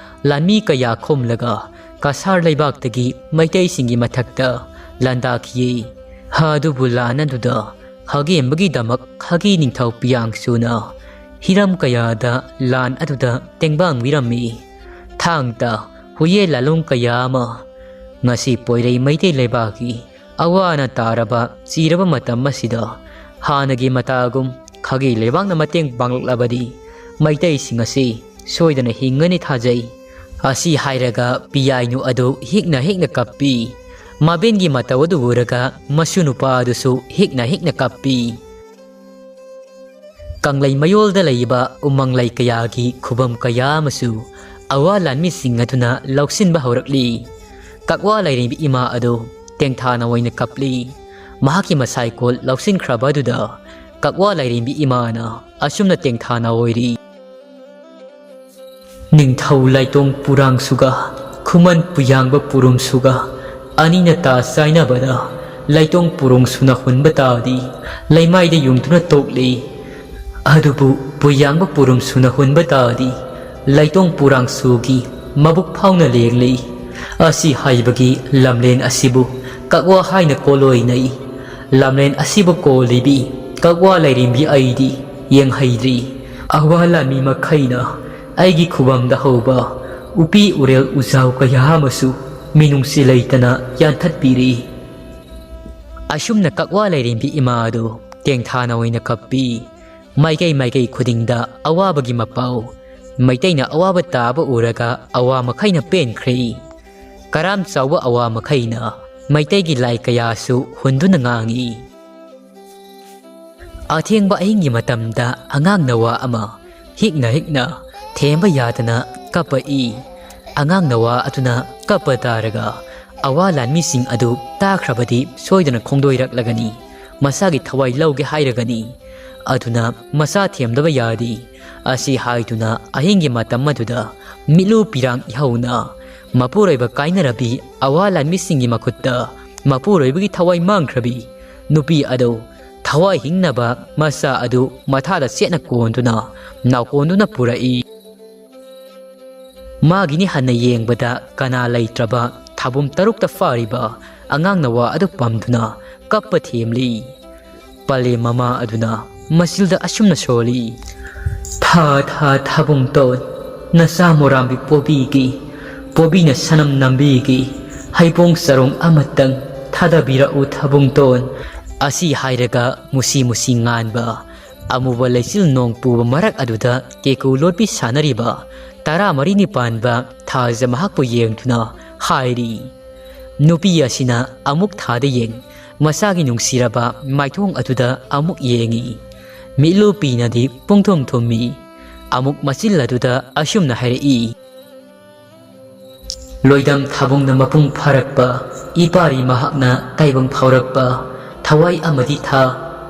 ꯂꯥꯟꯃꯤ ꯀꯌꯥ ꯈꯣꯝꯂꯒ ꯀꯁꯥꯔ ꯂꯩꯕꯥꯛꯇꯒꯤ ꯃꯩꯇꯩꯁꯤꯡꯒꯤ ꯃꯊꯛꯇ ꯂꯥꯟꯗꯥꯈꯤ꯫ ꯑꯗꯨꯕꯨ ꯂꯥꯟ ꯑꯗꯨꯗ ꯈꯥꯒꯦꯝꯕꯒꯤꯗꯃꯛ ꯈꯥꯒꯤ ꯅꯤꯡꯊꯧ ꯄꯤꯌꯥꯡꯁꯨꯅ ꯍꯤꯔꯝ ꯀꯌꯥꯗ ꯂꯥꯟ ꯑꯗꯨꯗ ꯇꯦꯡꯕꯥꯡꯕꯤꯔꯝꯃꯤ꯫ ꯊꯥꯡꯇ ꯍꯨꯌꯦ ꯂꯥꯂꯣꯡ ꯀꯌꯥ ꯑꯃ ꯉꯁꯤ ꯄꯣꯏꯔꯩ ꯃꯩꯇꯩ ꯂꯩꯕꯥꯛꯀꯤ ꯑꯋꯥ ꯑꯅꯥ ꯇꯥꯔꯕ, ꯆꯤꯔꯕ ꯃꯇꯝ ꯑꯁꯤꯗ ꯍꯥꯟꯅꯒꯤ ꯃꯇꯥꯒꯨꯝ ꯈꯥꯒꯤ ꯂꯩꯕꯥꯛꯅ ꯃꯇꯦꯡ ꯄꯥꯡꯂꯛꯂꯕꯗꯤ ꯃꯩꯇꯩꯁꯤꯡ ꯑꯁꯤ ꯁꯣꯏꯗꯅ ꯍꯤꯡꯒꯅꯤ ꯊꯥꯖꯩ꯫ ꯑꯁꯤ ꯍꯥꯏꯔꯒ ꯄꯤꯌꯥꯏꯅꯨ ꯑꯗꯨ ꯍꯤꯛꯅ ꯍꯤꯛꯅ ꯀꯞꯄꯤ꯫ ꯃꯕꯦꯟꯒꯤ ꯃꯇꯧ ꯑꯗꯨ ꯎꯔꯒ ꯃꯁꯨ ꯅꯨꯄꯥ ꯑꯗꯨꯁꯨ ꯍꯤꯛꯅ ꯍꯤꯛꯅ ꯀꯞꯄꯤ꯫ ꯀꯪꯂꯩ ꯃꯌꯣꯜꯗ ꯂꯩꯕ ꯎꯃꯪ ꯂꯩ ꯀꯌꯥꯒꯤ ꯈꯨꯕꯝ ꯀꯌꯥ ꯑꯃꯁꯨ ꯑꯋꯥ ꯂꯥꯟꯃꯤꯁꯤꯡ ꯑꯗꯨꯅ ꯂꯧꯁꯤꯟꯕ ꯍꯧꯔꯛꯂꯤ꯫ ꯀꯛꯋꯥ ꯂꯥꯏꯔꯦꯝꯕꯤ ꯏꯃꯥ ꯑꯗꯨ ꯇꯦꯡꯊꯥꯅ ꯑꯣꯏꯅ ꯀꯞꯂꯤ꯫ ꯃꯍꯥꯛꯀꯤ ꯃꯁꯥꯏꯀꯣꯜ ꯂꯧꯁꯤꯟꯈ꯭ꯔꯕ ꯑꯗꯨꯗ ꯀꯛꯋꯥ ꯂꯥꯏꯔꯦꯝꯕꯤ ꯏꯃꯥꯅ ꯑꯁꯨꯝꯅ ꯇꯦꯡꯊꯥꯅ ꯑꯣꯏꯔꯤ꯫ ꯅꯤꯡꯊꯧ ꯂꯥꯏꯇꯣꯡ ꯄꯨꯔꯥꯡꯁꯨꯒ ꯈꯨꯃꯟ ꯄꯨꯌꯥꯡꯕ ꯄꯨꯔꯨꯝꯁꯨꯒ ꯑꯅꯤꯅ ꯇꯥ ꯆꯥꯏꯅꯕꯗ ꯂꯥꯏꯇꯣꯡ ꯄꯨꯔꯣꯡꯁꯨꯅ ꯍꯨꯟꯕ ꯇꯥꯗꯤ ꯂꯩꯃꯥꯏꯗ ꯌꯨꯡꯗꯨꯅ ꯇꯣꯛꯂꯤ꯫ ꯑꯗꯨꯕꯨ ꯄꯨꯌꯥꯡꯕ ꯄꯨꯔꯨꯝ ꯁꯨꯅ ꯍꯨꯟꯕ ꯇꯥꯔꯗꯤ, ꯂꯩꯇꯣꯡ ꯄꯨꯔꯥꯡꯁꯨꯒꯤ ꯃꯕꯨꯛ ꯐꯥꯎꯅ ꯂꯦꯡꯂꯤ꯫ ꯑꯁꯤ ꯍꯥꯏꯕꯒꯤ ꯂꯝꯂꯦꯟ ꯑꯁꯤꯕꯨ ꯀꯛꯋꯥ ꯍꯥꯏꯅ ꯀꯣꯂꯣꯏꯅꯩ꯫ ꯂꯝꯂꯦꯟ ꯑꯁꯤꯕꯨ ꯀꯣꯜꯂꯤꯕꯤ ꯀꯛꯋꯥ ꯂꯥꯏꯔꯦꯝꯕꯤ ꯑꯩꯗꯤ ꯌꯦꯡꯍꯩꯗ꯭ꯔꯤ꯫ ꯑꯋꯥ ꯂꯥꯟꯃꯤ ꯃꯈꯩꯅ ꯑꯩꯒꯤ ꯈꯨꯕꯝꯗ ꯍꯧꯕ ꯎꯄꯤ ꯎꯔꯦꯜ ꯎꯖꯥꯎ ꯀꯌꯥ ꯑꯃꯁꯨ ꯃꯤꯅꯨꯡꯁꯤ ꯂꯩꯇꯅ ꯌꯥꯟꯊꯠꯄꯤꯔꯤ꯫ ꯑꯁꯨꯝꯅ ꯀꯛꯋꯥ ꯂꯥꯏꯔꯦꯝꯕꯤ ꯏꯃꯥ ꯑꯗꯨ ꯇꯦꯡꯊꯥꯅ ꯑꯣꯏꯅ ꯀꯞꯄꯤ꯫ ꯃꯥꯏꯀꯩ ꯃꯥꯏꯀꯩ ꯈꯨꯗꯤꯡꯗ ꯑꯋꯥꯕꯒꯤ ꯃꯄꯥꯎ꯫ ꯃꯩꯇꯩꯅ ꯑꯋꯥꯕ ꯇꯥꯕ ꯎꯔꯒ ꯑꯋꯥ ꯃꯈꯩꯅ ꯄꯦꯟꯈ꯭ꯔꯦ꯫ ꯀꯔꯥꯝ ꯆꯥꯎꯕ ꯑꯋꯥ ꯃꯈꯩꯅ ꯃꯩꯇꯩꯒꯤ ꯂꯥꯏ ꯀꯌꯥꯁꯨ ꯍꯨꯟꯗꯨꯅ ꯉꯥꯡꯏ꯫ ꯑꯊꯦꯡꯕ ꯑꯍꯤꯡꯒꯤ ꯃꯇꯝꯗ ꯑꯉꯥꯡ ꯅꯋꯥ ꯑꯃ ꯍꯤꯛꯅ ꯍꯤꯛꯅ ꯊꯦꯝꯕ ꯌꯥꯗꯅ ꯀꯞꯄꯛꯏ꯫ ꯑꯉꯥꯡ ꯅꯋꯥ ꯑꯗꯨꯅ ꯀꯞꯄ ꯇꯥꯔꯒ ꯑꯋꯥ ꯂꯥꯟꯃꯤꯁꯤꯡ ꯑꯗꯨ ꯇꯥꯈ꯭ꯔꯕꯗꯤ ꯁꯣꯏꯗꯅ ꯈꯣꯡꯗꯣꯏꯔꯛꯂꯒꯅꯤ꯫ ꯃꯁꯥꯒꯤ ꯊꯋꯥꯏ ꯂꯧꯒꯦ ꯍꯥꯏꯔꯒꯅꯤ꯫ ꯑꯗꯨꯅ ꯃꯁꯥ ꯊꯦꯝꯗꯕ ꯌꯥꯗꯦ꯫ ꯑꯁꯤ ꯍꯥꯏꯗꯨꯅ ꯑꯍꯤꯡꯒꯤ ꯃꯇꯝ ꯑꯗꯨꯗ ꯃꯤꯠꯂꯨ ꯄꯤꯔꯥꯡ ꯏꯍꯧꯅ ꯃꯄꯨꯔꯣꯏꯕ ꯀꯥꯏꯅꯔꯕꯤ ꯑꯋꯥ ꯂꯥꯟꯃꯤꯁꯤꯡꯒꯤ ꯃꯈꯨꯠꯇ ꯃꯄꯨꯔꯣꯏꯕꯒꯤ ꯊꯋꯥꯏ ꯃꯥꯡꯈ꯭ꯔꯕꯤ ꯅꯨꯄꯤ ꯑꯗꯨ ꯊꯋꯥꯏ ꯍꯤꯡꯅꯕ ꯃꯆꯥ ꯑꯗꯨ ꯃꯊꯥꯗ ꯆꯦꯠꯅ ꯀꯣꯟꯗꯨꯅ ꯅꯥꯎꯀꯣꯟꯗꯨꯅ ꯄꯨꯔꯛꯏ꯫ ꯃꯥꯒꯤꯅꯤ ꯍꯟꯅ ꯌꯦꯡꯕꯗ ꯀꯅꯥ ꯂꯩꯇ꯭ꯔꯕ ꯊꯥꯕꯨꯝ ꯇꯔꯨꯛꯇ ꯐꯥꯔꯤꯕ ꯑꯉꯥꯡ ꯅꯋꯥ ꯑꯗꯨ ꯄꯝꯗꯨꯅ ꯀꯞꯄ ꯊꯦꯝꯂꯤ꯫ ꯄꯂꯦꯝ ꯃꯃꯥ ꯑꯗꯨꯅ ꯃꯆꯤꯜꯗ ꯑꯁꯨꯝꯅ ꯁꯣꯜꯂꯤ꯫ ꯊꯥ ꯊꯥ ꯊꯥꯕꯨꯡꯇꯣꯟ, ꯅꯆꯥ ꯃꯣꯔꯥꯝꯕꯤ ꯄꯣꯕꯤꯒꯤ, ꯄꯣꯕꯤꯅ ꯁꯅꯝ ꯅꯝꯕꯤꯒꯤ, ꯍꯩꯕꯣꯡ ꯆꯔꯣꯡ ꯑꯃꯇꯪ ꯊꯥꯗꯕꯤꯔꯛꯎ ꯊꯥꯕꯨꯡꯇꯣꯟ꯫ ꯑꯁꯤ ꯍꯥꯏꯔꯒ ꯃꯨꯁꯤ ꯃꯨꯁꯤ ꯉꯥꯟꯕ ꯑꯃꯨꯕ ꯂꯩꯆꯤꯜ ꯅꯣꯡ ꯄꯨꯕ ꯃꯔꯛ ꯑꯗꯨꯗ ꯀꯦꯀꯨ ꯂꯣꯠꯄꯤ ꯁꯥꯟꯅꯔꯤꯕ ꯇꯔꯥꯃꯔꯤꯅꯤ ꯄꯥꯟꯕ ꯊꯥꯖ ꯃꯍꯥꯛꯄꯨ ꯌꯦꯡꯗꯨꯅ ꯍꯥꯏꯔꯤ꯫ ꯅꯨꯄꯤ ꯑꯁꯤꯅ ꯑꯃꯨꯛ ꯊꯥꯗ ꯌꯦꯡ, ꯃꯆꯥꯒꯤ ꯅꯨꯡꯁꯤꯔꯕ ꯃꯥꯏꯊꯣꯡ ꯑꯗꯨꯗ ꯑꯃꯨꯛ ꯌꯦꯡꯏ꯫ ꯃꯤꯠꯂꯨ ꯄꯤꯅꯗꯤ ꯄꯨꯡꯊꯨꯝ ꯊꯨꯝꯃꯤ꯫ ꯑꯃꯨꯛ ꯃꯆꯤꯜ ꯑꯗꯨꯗ ꯑꯁꯨꯝꯅ ꯍꯥꯏꯔꯛꯏ꯫ ꯂꯣꯏꯗꯝ ꯊꯥꯕꯨꯡꯅ ꯃꯄꯨꯡ ꯐꯥꯔꯛꯄ, ꯏꯄꯥꯔꯤ ꯃꯍꯥꯛꯅ ꯇꯥꯏꯕꯪ ꯐꯥꯎꯔꯛꯄ, ꯊꯋꯥꯏ ꯑꯃꯗꯤ ꯊꯥ,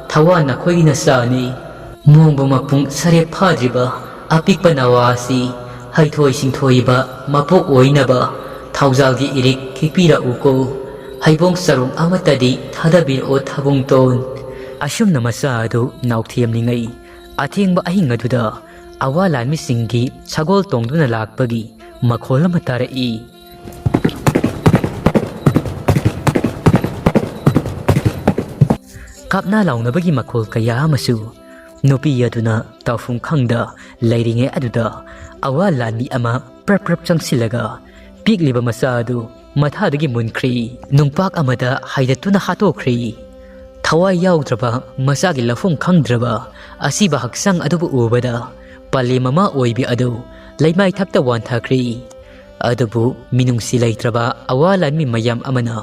ꯊꯋꯥ ꯅꯈꯣꯏꯒꯤ ꯅꯆꯥꯅꯤ꯫ ꯃꯣꯡꯕ ꯃꯄꯨꯡ ꯁꯔꯦꯞ ꯐꯥꯗ꯭ꯔꯤꯕ ꯑꯄꯤꯛꯄ ꯅꯋꯥ ꯑꯁꯤ ꯍꯩꯊꯣꯏ ꯁꯤꯡꯊꯣꯏꯕ ꯃꯄꯣꯛ ꯑꯣꯏꯅꯕ ꯊꯧꯖꯥꯜꯒꯤ ꯏꯔꯤꯛ ꯈꯤꯛꯄꯤꯔꯛꯎꯀꯣ꯫ ꯍꯩꯕꯣꯡ ꯆꯔꯣꯡ ꯑꯃꯠꯇꯗꯤ ꯊꯥꯗꯕꯤꯔꯛꯑꯣ ꯊꯥꯕꯨꯡꯇꯣꯟ꯫ ꯑꯁꯨꯝꯅ ꯃꯆꯥ ꯑꯗꯨ ꯅꯥꯎꯊꯦꯝꯂꯤꯉꯩ ꯑꯊꯦꯡꯕ ꯑꯍꯤꯡ ꯑꯗꯨꯗ ꯑꯋꯥ ꯂꯥꯟꯃꯤꯁꯤꯡꯒꯤ ꯁꯒꯣꯜ ꯇꯣꯡꯗꯨꯅ ꯂꯥꯛꯄꯒꯤ ꯃꯈꯣꯜ ꯑꯃ ꯇꯥꯔꯛꯏ꯫ ꯀꯥꯞꯅ ꯂꯥꯎꯅꯕꯒꯤ ꯃꯈꯣꯜ ꯀꯌꯥ ꯑꯃꯁꯨ꯫ ꯅꯨꯄꯤ ꯑꯗꯨꯅ ꯇꯧꯐꯝ ꯈꯪꯗ ꯂꯩꯔꯤꯉꯩ ꯑꯗꯨꯗ ꯑꯋꯥ ꯂꯥꯟꯃꯤ ꯑꯃ ꯄ꯭ꯔꯞ ꯄ꯭ꯔꯞ ꯆꯪꯁꯤꯜꯂꯒ ꯄꯤꯛꯂꯤꯕ ꯃꯆꯥ ꯑꯗꯨ ꯃꯊꯥꯗꯒꯤ ꯃꯨꯟꯈ꯭ꯔꯤ꯫ ꯅꯨꯡꯄꯥꯛ ꯑꯃꯗ ꯍꯥꯏꯗꯠꯇꯨꯅ ꯍꯥꯠꯇꯣꯛꯈ꯭ꯔꯤ꯫ ꯊꯋꯥꯏ ꯌꯥꯎꯗ꯭ꯔꯕ, ꯃꯆꯥꯒꯤ ꯂꯧꯐꯝ ꯈꯪꯗ꯭ꯔꯕ ꯑꯁꯤꯕ ꯍꯛꯆꯥꯡ ꯑꯗꯨꯕꯨ ꯎꯕꯗ ꯄꯂꯦꯝ ꯃꯃꯥ ꯑꯣꯏꯕꯤ ꯑꯗꯨ ꯂꯩꯃꯥꯏꯊꯛꯇ ꯋꯥꯟꯊꯈ꯭ꯔꯤ꯫ ꯑꯗꯨꯕꯨ ꯃꯤꯅꯨꯡꯁꯤ ꯂꯩꯇ꯭ꯔꯕ ꯑꯋꯥ ꯂꯥꯟꯃꯤ ꯃꯌꯥꯝ ꯑꯃꯅ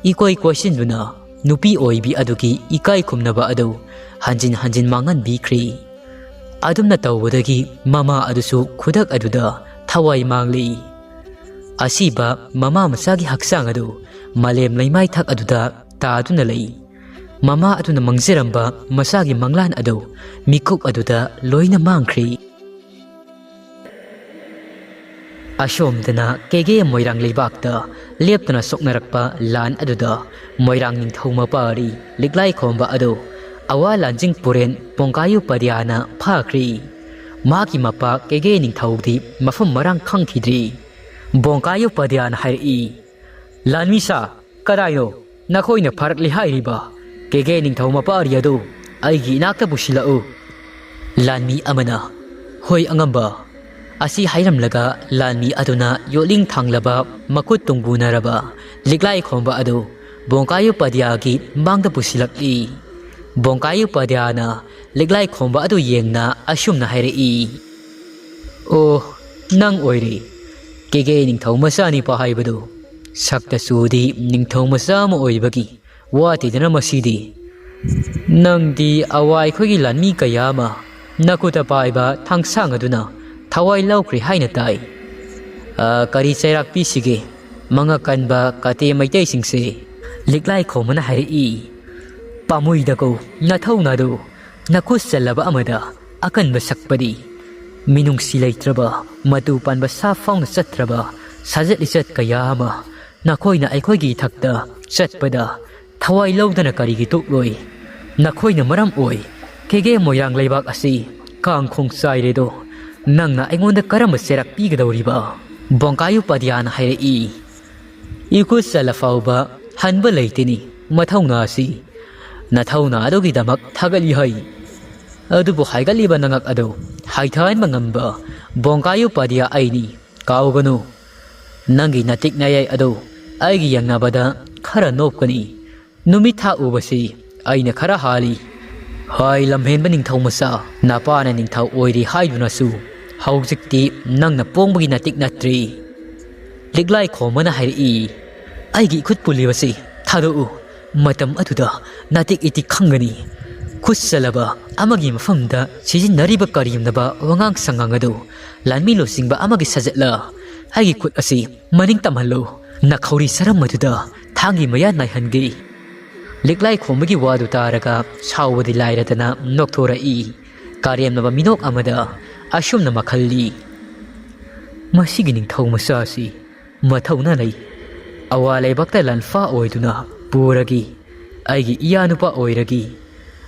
ꯏꯀꯣꯏ ꯀꯣꯏꯁꯤꯟꯗꯨꯅ ꯅꯨꯄꯤ ꯑꯣꯏꯕꯤ ꯑꯗꯨꯒꯤ ꯏꯀꯥꯏ ꯈꯨꯝꯅꯕ ꯑꯗꯨ ꯍꯟꯖꯤꯟ ꯍꯟꯖꯤꯟ ꯃꯥꯡꯍꯟꯕꯤꯈ꯭ꯔꯤ꯫ ꯑꯗꯨꯝꯅ ꯇꯧꯕꯗꯒꯤ ꯃꯃꯥ ꯑꯗꯨꯁꯨ ꯈꯨꯗꯛ ꯑꯗꯨꯗ ꯊꯋꯥꯏ ꯃꯥꯡꯂꯤ꯫ ꯑꯁꯤꯕ ꯃꯃꯥ ꯃꯆꯥꯒꯤ ꯍꯛꯆꯥꯡ ꯑꯗꯨ ꯃꯥꯂꯦꯝ ꯂꯩꯃꯥꯏꯊꯛ ꯑꯗꯨꯗ ꯇꯥꯗꯨꯅ ꯂꯩ꯫ ꯃꯃꯥ ꯑꯗꯨꯅ ꯃꯪꯖꯔꯝꯕ ꯃꯆꯥꯒꯤ ꯃꯪꯂꯥꯟ ꯑꯗꯨ ꯃꯤꯀꯨꯞ ꯑꯗꯨꯗ ꯂꯣꯏꯅ ꯃꯥꯡꯈ꯭ꯔꯤ꯫ ꯑꯁꯣꯝꯗꯅ ꯀꯦꯒꯦ ꯃꯣꯏꯔꯥꯡ ꯂꯩꯕꯥꯛꯇ ꯂꯦꯞꯇꯅ ꯁꯣꯛꯅꯔꯛꯄ ꯂꯥꯟ ꯑꯗꯨꯗ ꯃꯣꯏꯔꯥꯡ ꯅꯤꯡꯊꯧ ꯃꯄꯥꯔꯤ ꯂꯤꯛꯂꯥꯏ ꯈꯣꯝꯕ ꯑꯗꯨ ꯑꯋꯥ ꯂꯥꯟꯖꯤꯡ ꯄꯨꯔꯦꯟ ꯄꯣꯡꯒꯥꯌꯨ ꯄꯗ꯭ꯌꯥꯅ ꯐꯥꯈ꯭ꯔꯤ꯫ ꯃꯍꯥꯛꯀꯤ ꯃꯄꯥ ꯀꯦꯒꯦ ꯅꯤꯡꯊꯧꯗꯤ ꯃꯐꯝ ꯃꯔꯥꯡ ꯈꯪꯈꯤꯗ꯭ꯔꯤ꯫ ꯕꯣꯡꯀꯥꯌꯨ ꯄꯗ꯭ꯌꯥꯅ ꯍꯥꯏꯔꯛꯏ, "ꯂꯥꯟꯃꯤ ꯁꯥ, ꯀꯗꯥꯏꯅꯣ ꯅꯈꯣꯏꯅ ꯐꯥꯔꯛꯂꯤ ꯍꯥꯏꯔꯤꯕ ꯀꯦꯒꯦ ꯅꯤꯡꯊꯧ ꯃꯄꯥꯔꯤ ꯑꯗꯨ ꯑꯩꯒꯤ ꯏꯅꯥꯛꯇ ꯄꯨꯁꯤꯜꯂꯛꯎ"꯫ ꯂꯥꯟꯃꯤ ꯑꯃꯅ, "ꯍꯣꯏ ꯑꯉꯝꯕ"꯫ ꯑꯁꯤ ꯍꯥꯏꯔꯝꯂꯒ ꯂꯥꯟꯃꯤ ꯑꯗꯨꯅ ꯌꯣꯠꯂꯤꯡ ꯊꯥꯡꯂꯕ ꯃꯈꯨꯠ ꯇꯨꯡꯕꯨꯅꯔꯕ ꯂꯤꯛꯂꯥꯏ ꯈꯣꯝꯕ ꯑꯗꯨ ꯕꯣꯡꯀꯥꯌꯨ ꯄꯗ꯭ꯌꯥꯒꯤ ꯃꯥꯡꯗ ꯄꯨꯁꯤꯜꯂꯛꯂꯤ꯫ ꯕꯣꯡꯀꯥꯌꯨ ꯄꯗ꯭ꯌꯥꯅ ꯂꯤꯛꯂꯥꯏ ꯈꯣꯝꯕ ꯑꯗꯨ ꯌꯦꯡꯅ ꯑꯁꯨꯝꯅ ꯍꯥꯏꯔꯛꯏ, "ꯑꯣ, ꯅꯪ ꯑꯣꯏꯔꯦ꯫ ꯀꯦꯒꯦ ꯅꯤꯡꯊꯧ ꯃꯆꯥꯅꯤꯄꯥ ꯍꯥꯏꯕꯗꯨ꯫ ꯁꯛꯇ ꯆꯨꯗꯤ ꯅꯤꯡꯊꯧ ꯃꯆꯥ ꯑꯃ ꯑꯣꯏꯕꯒꯤ ꯋꯥꯇꯦꯗꯅ ꯃꯁꯤꯗꯤ꯫ ꯅꯪꯗꯤ ꯑꯋꯥ ꯑꯩꯈꯣꯏꯒꯤ ꯂꯥꯟꯃꯤ ꯀꯌꯥ ꯑꯃ ꯅꯈꯨꯠꯇ ꯄꯥꯏꯕ ꯊꯥꯡꯁꯥꯡ ꯑꯗꯨꯅ ꯊꯋꯥꯏ ꯂꯧꯈ꯭ꯔꯦ ꯍꯥꯏꯅ ꯇꯥꯏ꯫ ꯑ, ꯀꯔꯤ ꯆꯩꯔꯥꯛ ꯄꯤꯁꯤꯒꯦ ꯃꯉꯛ ꯀꯟꯕ ꯀꯥꯇꯦ ꯃꯩꯇꯩꯁꯤꯡꯁꯦ?" ꯂꯤꯛꯂꯥꯏ ꯈꯣꯝꯕꯅ ꯍꯥꯏꯔꯛꯏ, "ꯄꯥꯝꯃꯨꯏꯗꯀꯣ ꯅꯊꯧꯅꯥꯗꯨ꯫ ꯅꯈꯨꯠ ꯆꯜꯂꯕ ꯑꯃꯗ ꯑꯀꯟꯕ ꯁꯛꯄꯗꯤ꯫ ꯃꯤꯅꯨꯡꯁꯤ ꯂꯩꯇ꯭ꯔꯕ, ꯃꯇꯨ ꯄꯥꯟꯕ ꯁꯥ ꯐꯥꯎꯅ ꯆꯠꯇ꯭ꯔꯕ ꯁꯥꯖꯠ ꯂꯤꯆꯠ ꯀꯌꯥ ꯑꯃ ꯅꯈꯣꯏꯅ ꯑꯩꯈꯣꯏꯒꯤ ꯏꯊꯛꯇ ꯆꯠꯄꯗ ꯊꯋꯥꯏ ꯂꯧꯗꯅ ꯀꯔꯤꯒꯤ ꯇꯣꯛꯂꯣꯏ? ꯅꯈꯣꯏꯅ ꯃꯔꯝ ꯑꯣꯏ ꯀꯦꯒꯦ ꯃꯣꯏꯔꯥꯡ ꯂꯩꯕꯥꯛ ꯑꯁꯤ ꯀꯥꯡꯈꯣꯡ ꯆꯥꯏꯔꯦꯗꯣ, ꯅꯪꯅ ꯑꯩꯉꯣꯟꯗ ꯀꯔꯝꯕ ꯆꯩꯔꯥꯛ ꯄꯤꯒꯗꯧꯔꯤꯕ? ꯕꯣꯡꯀꯥꯌꯨ ꯄꯥꯗꯤꯌꯥꯅ ꯍꯥꯏꯔꯛꯏ꯫ ꯏꯈꯨꯠ ꯆꯜꯂ ꯐꯥꯎꯕ ꯍꯟꯕ ꯂꯩꯇꯦꯅꯤ ꯃꯊꯧꯅꯥ ꯑꯁꯤ꯫ ꯅꯊꯧꯅꯥ ꯑꯗꯨꯒꯤꯗꯃꯛ ꯊꯥꯒꯠꯂꯤ ꯍꯩ꯫ ꯑꯗꯨꯕꯨ ꯍꯥꯏꯒꯠꯂꯤꯕ ꯅꯉꯛ ꯑꯗꯨ ꯍꯥꯏꯊꯍꯟꯕ ꯉꯝꯕ ꯕꯣꯡꯀꯥꯌꯨ ꯄꯥꯗꯤꯌꯥ ꯑꯩꯅꯤ꯫ ꯀꯥꯎꯒꯅꯨ, ꯅꯪꯒꯤ ꯅꯇꯤꯛ ꯅꯌꯥꯏ ꯑꯗꯨ ꯑꯩꯒꯤ ꯌꯦꯡꯅꯕꯗ ꯈꯔ ꯅꯣꯞꯀꯅꯤ꯫ ꯅꯨꯃꯤꯠ ꯊꯥ ꯎꯕꯁꯤ ꯑꯩꯅ ꯈꯔ ꯍꯥꯜꯂꯤ꯫ ꯍꯥꯏ ꯂꯝꯍꯦꯟꯕ ꯅꯤꯡꯊꯧ ꯃꯆꯥ, ꯅꯄꯥꯅ ꯅꯤꯡꯊꯧ ꯑꯣꯏꯔꯤ ꯍꯥꯏꯗꯨꯅꯁꯨ ꯍꯧꯖꯤꯛꯇꯤ ꯅꯪꯅ ꯄꯣꯡꯕꯒꯤ ꯅꯇꯤꯛ ꯅꯠꯇ꯭ꯔꯤ꯫ ꯂꯤꯛꯂꯥꯏ ꯈꯣꯝꯕꯅ ꯍꯥꯏꯔꯛꯏ, ꯑꯩꯒꯤ ꯏꯈꯨꯠ ꯄꯨꯜꯂꯤꯕꯁꯤ ꯊꯥꯗꯣꯛꯎ꯫ ꯃꯇꯝ ꯑꯗꯨꯗ ꯅꯥꯇꯤꯛ ꯏꯇꯤꯛ ꯈꯪꯒꯅꯤ꯫ ꯈꯨꯠ ꯆꯜꯂꯕ ꯑꯃꯒꯤ ꯃꯐꯝꯗ ꯁꯤꯖꯤꯟꯅꯔꯤꯕ ꯀꯔꯦꯝꯅꯕ ꯋꯥꯉꯥꯡ ꯁꯉꯥꯡ ꯑꯗꯨ ꯂꯥꯟꯃꯤ ꯂꯨꯆꯤꯡꯕ ꯑꯃꯒꯤ ꯁꯥꯖꯠꯂ? ꯑꯩꯒꯤ ꯈꯨꯠ ꯑꯁꯤ ꯃꯅꯤꯡ ꯇꯝꯍꯜꯂꯨ꯫ ꯅꯈꯧꯔꯤ ꯁꯔꯝ ꯑꯗꯨꯗ ꯊꯥꯡꯒꯤ ꯃꯌꯥ ꯅꯥꯏꯍꯟꯒꯦ꯫ ꯂꯤꯛꯂꯥꯏ ꯈꯣꯝꯕꯒꯤ ꯋꯥꯗꯨ ꯇꯥꯔꯒ ꯁꯥꯎꯕꯗꯤ ꯂꯥꯏꯔꯗꯅ ꯅꯣꯛꯊꯣꯔꯛꯏ꯫ ꯀꯔꯦꯝꯅꯕ ꯃꯤꯅꯣꯛ ꯑꯃꯗ ꯑꯁꯨꯝꯅ ꯃꯈꯜꯂꯤ, ꯃꯁꯤꯒꯤ ꯅꯤꯡꯊꯧ ꯃꯆꯥꯁꯤ ꯃꯊꯧꯅꯥ ꯂꯩ꯫ ꯑꯋꯥ ꯂꯩꯕꯥꯛꯇ ꯂꯥꯟꯐꯥ ꯑꯣꯏꯗꯨꯅ ꯄꯨꯔꯒꯦ꯫ ꯑꯩꯒꯤ ꯏꯌꯥ ꯅꯨꯄꯥ ꯑꯣꯏꯔꯒꯦ꯫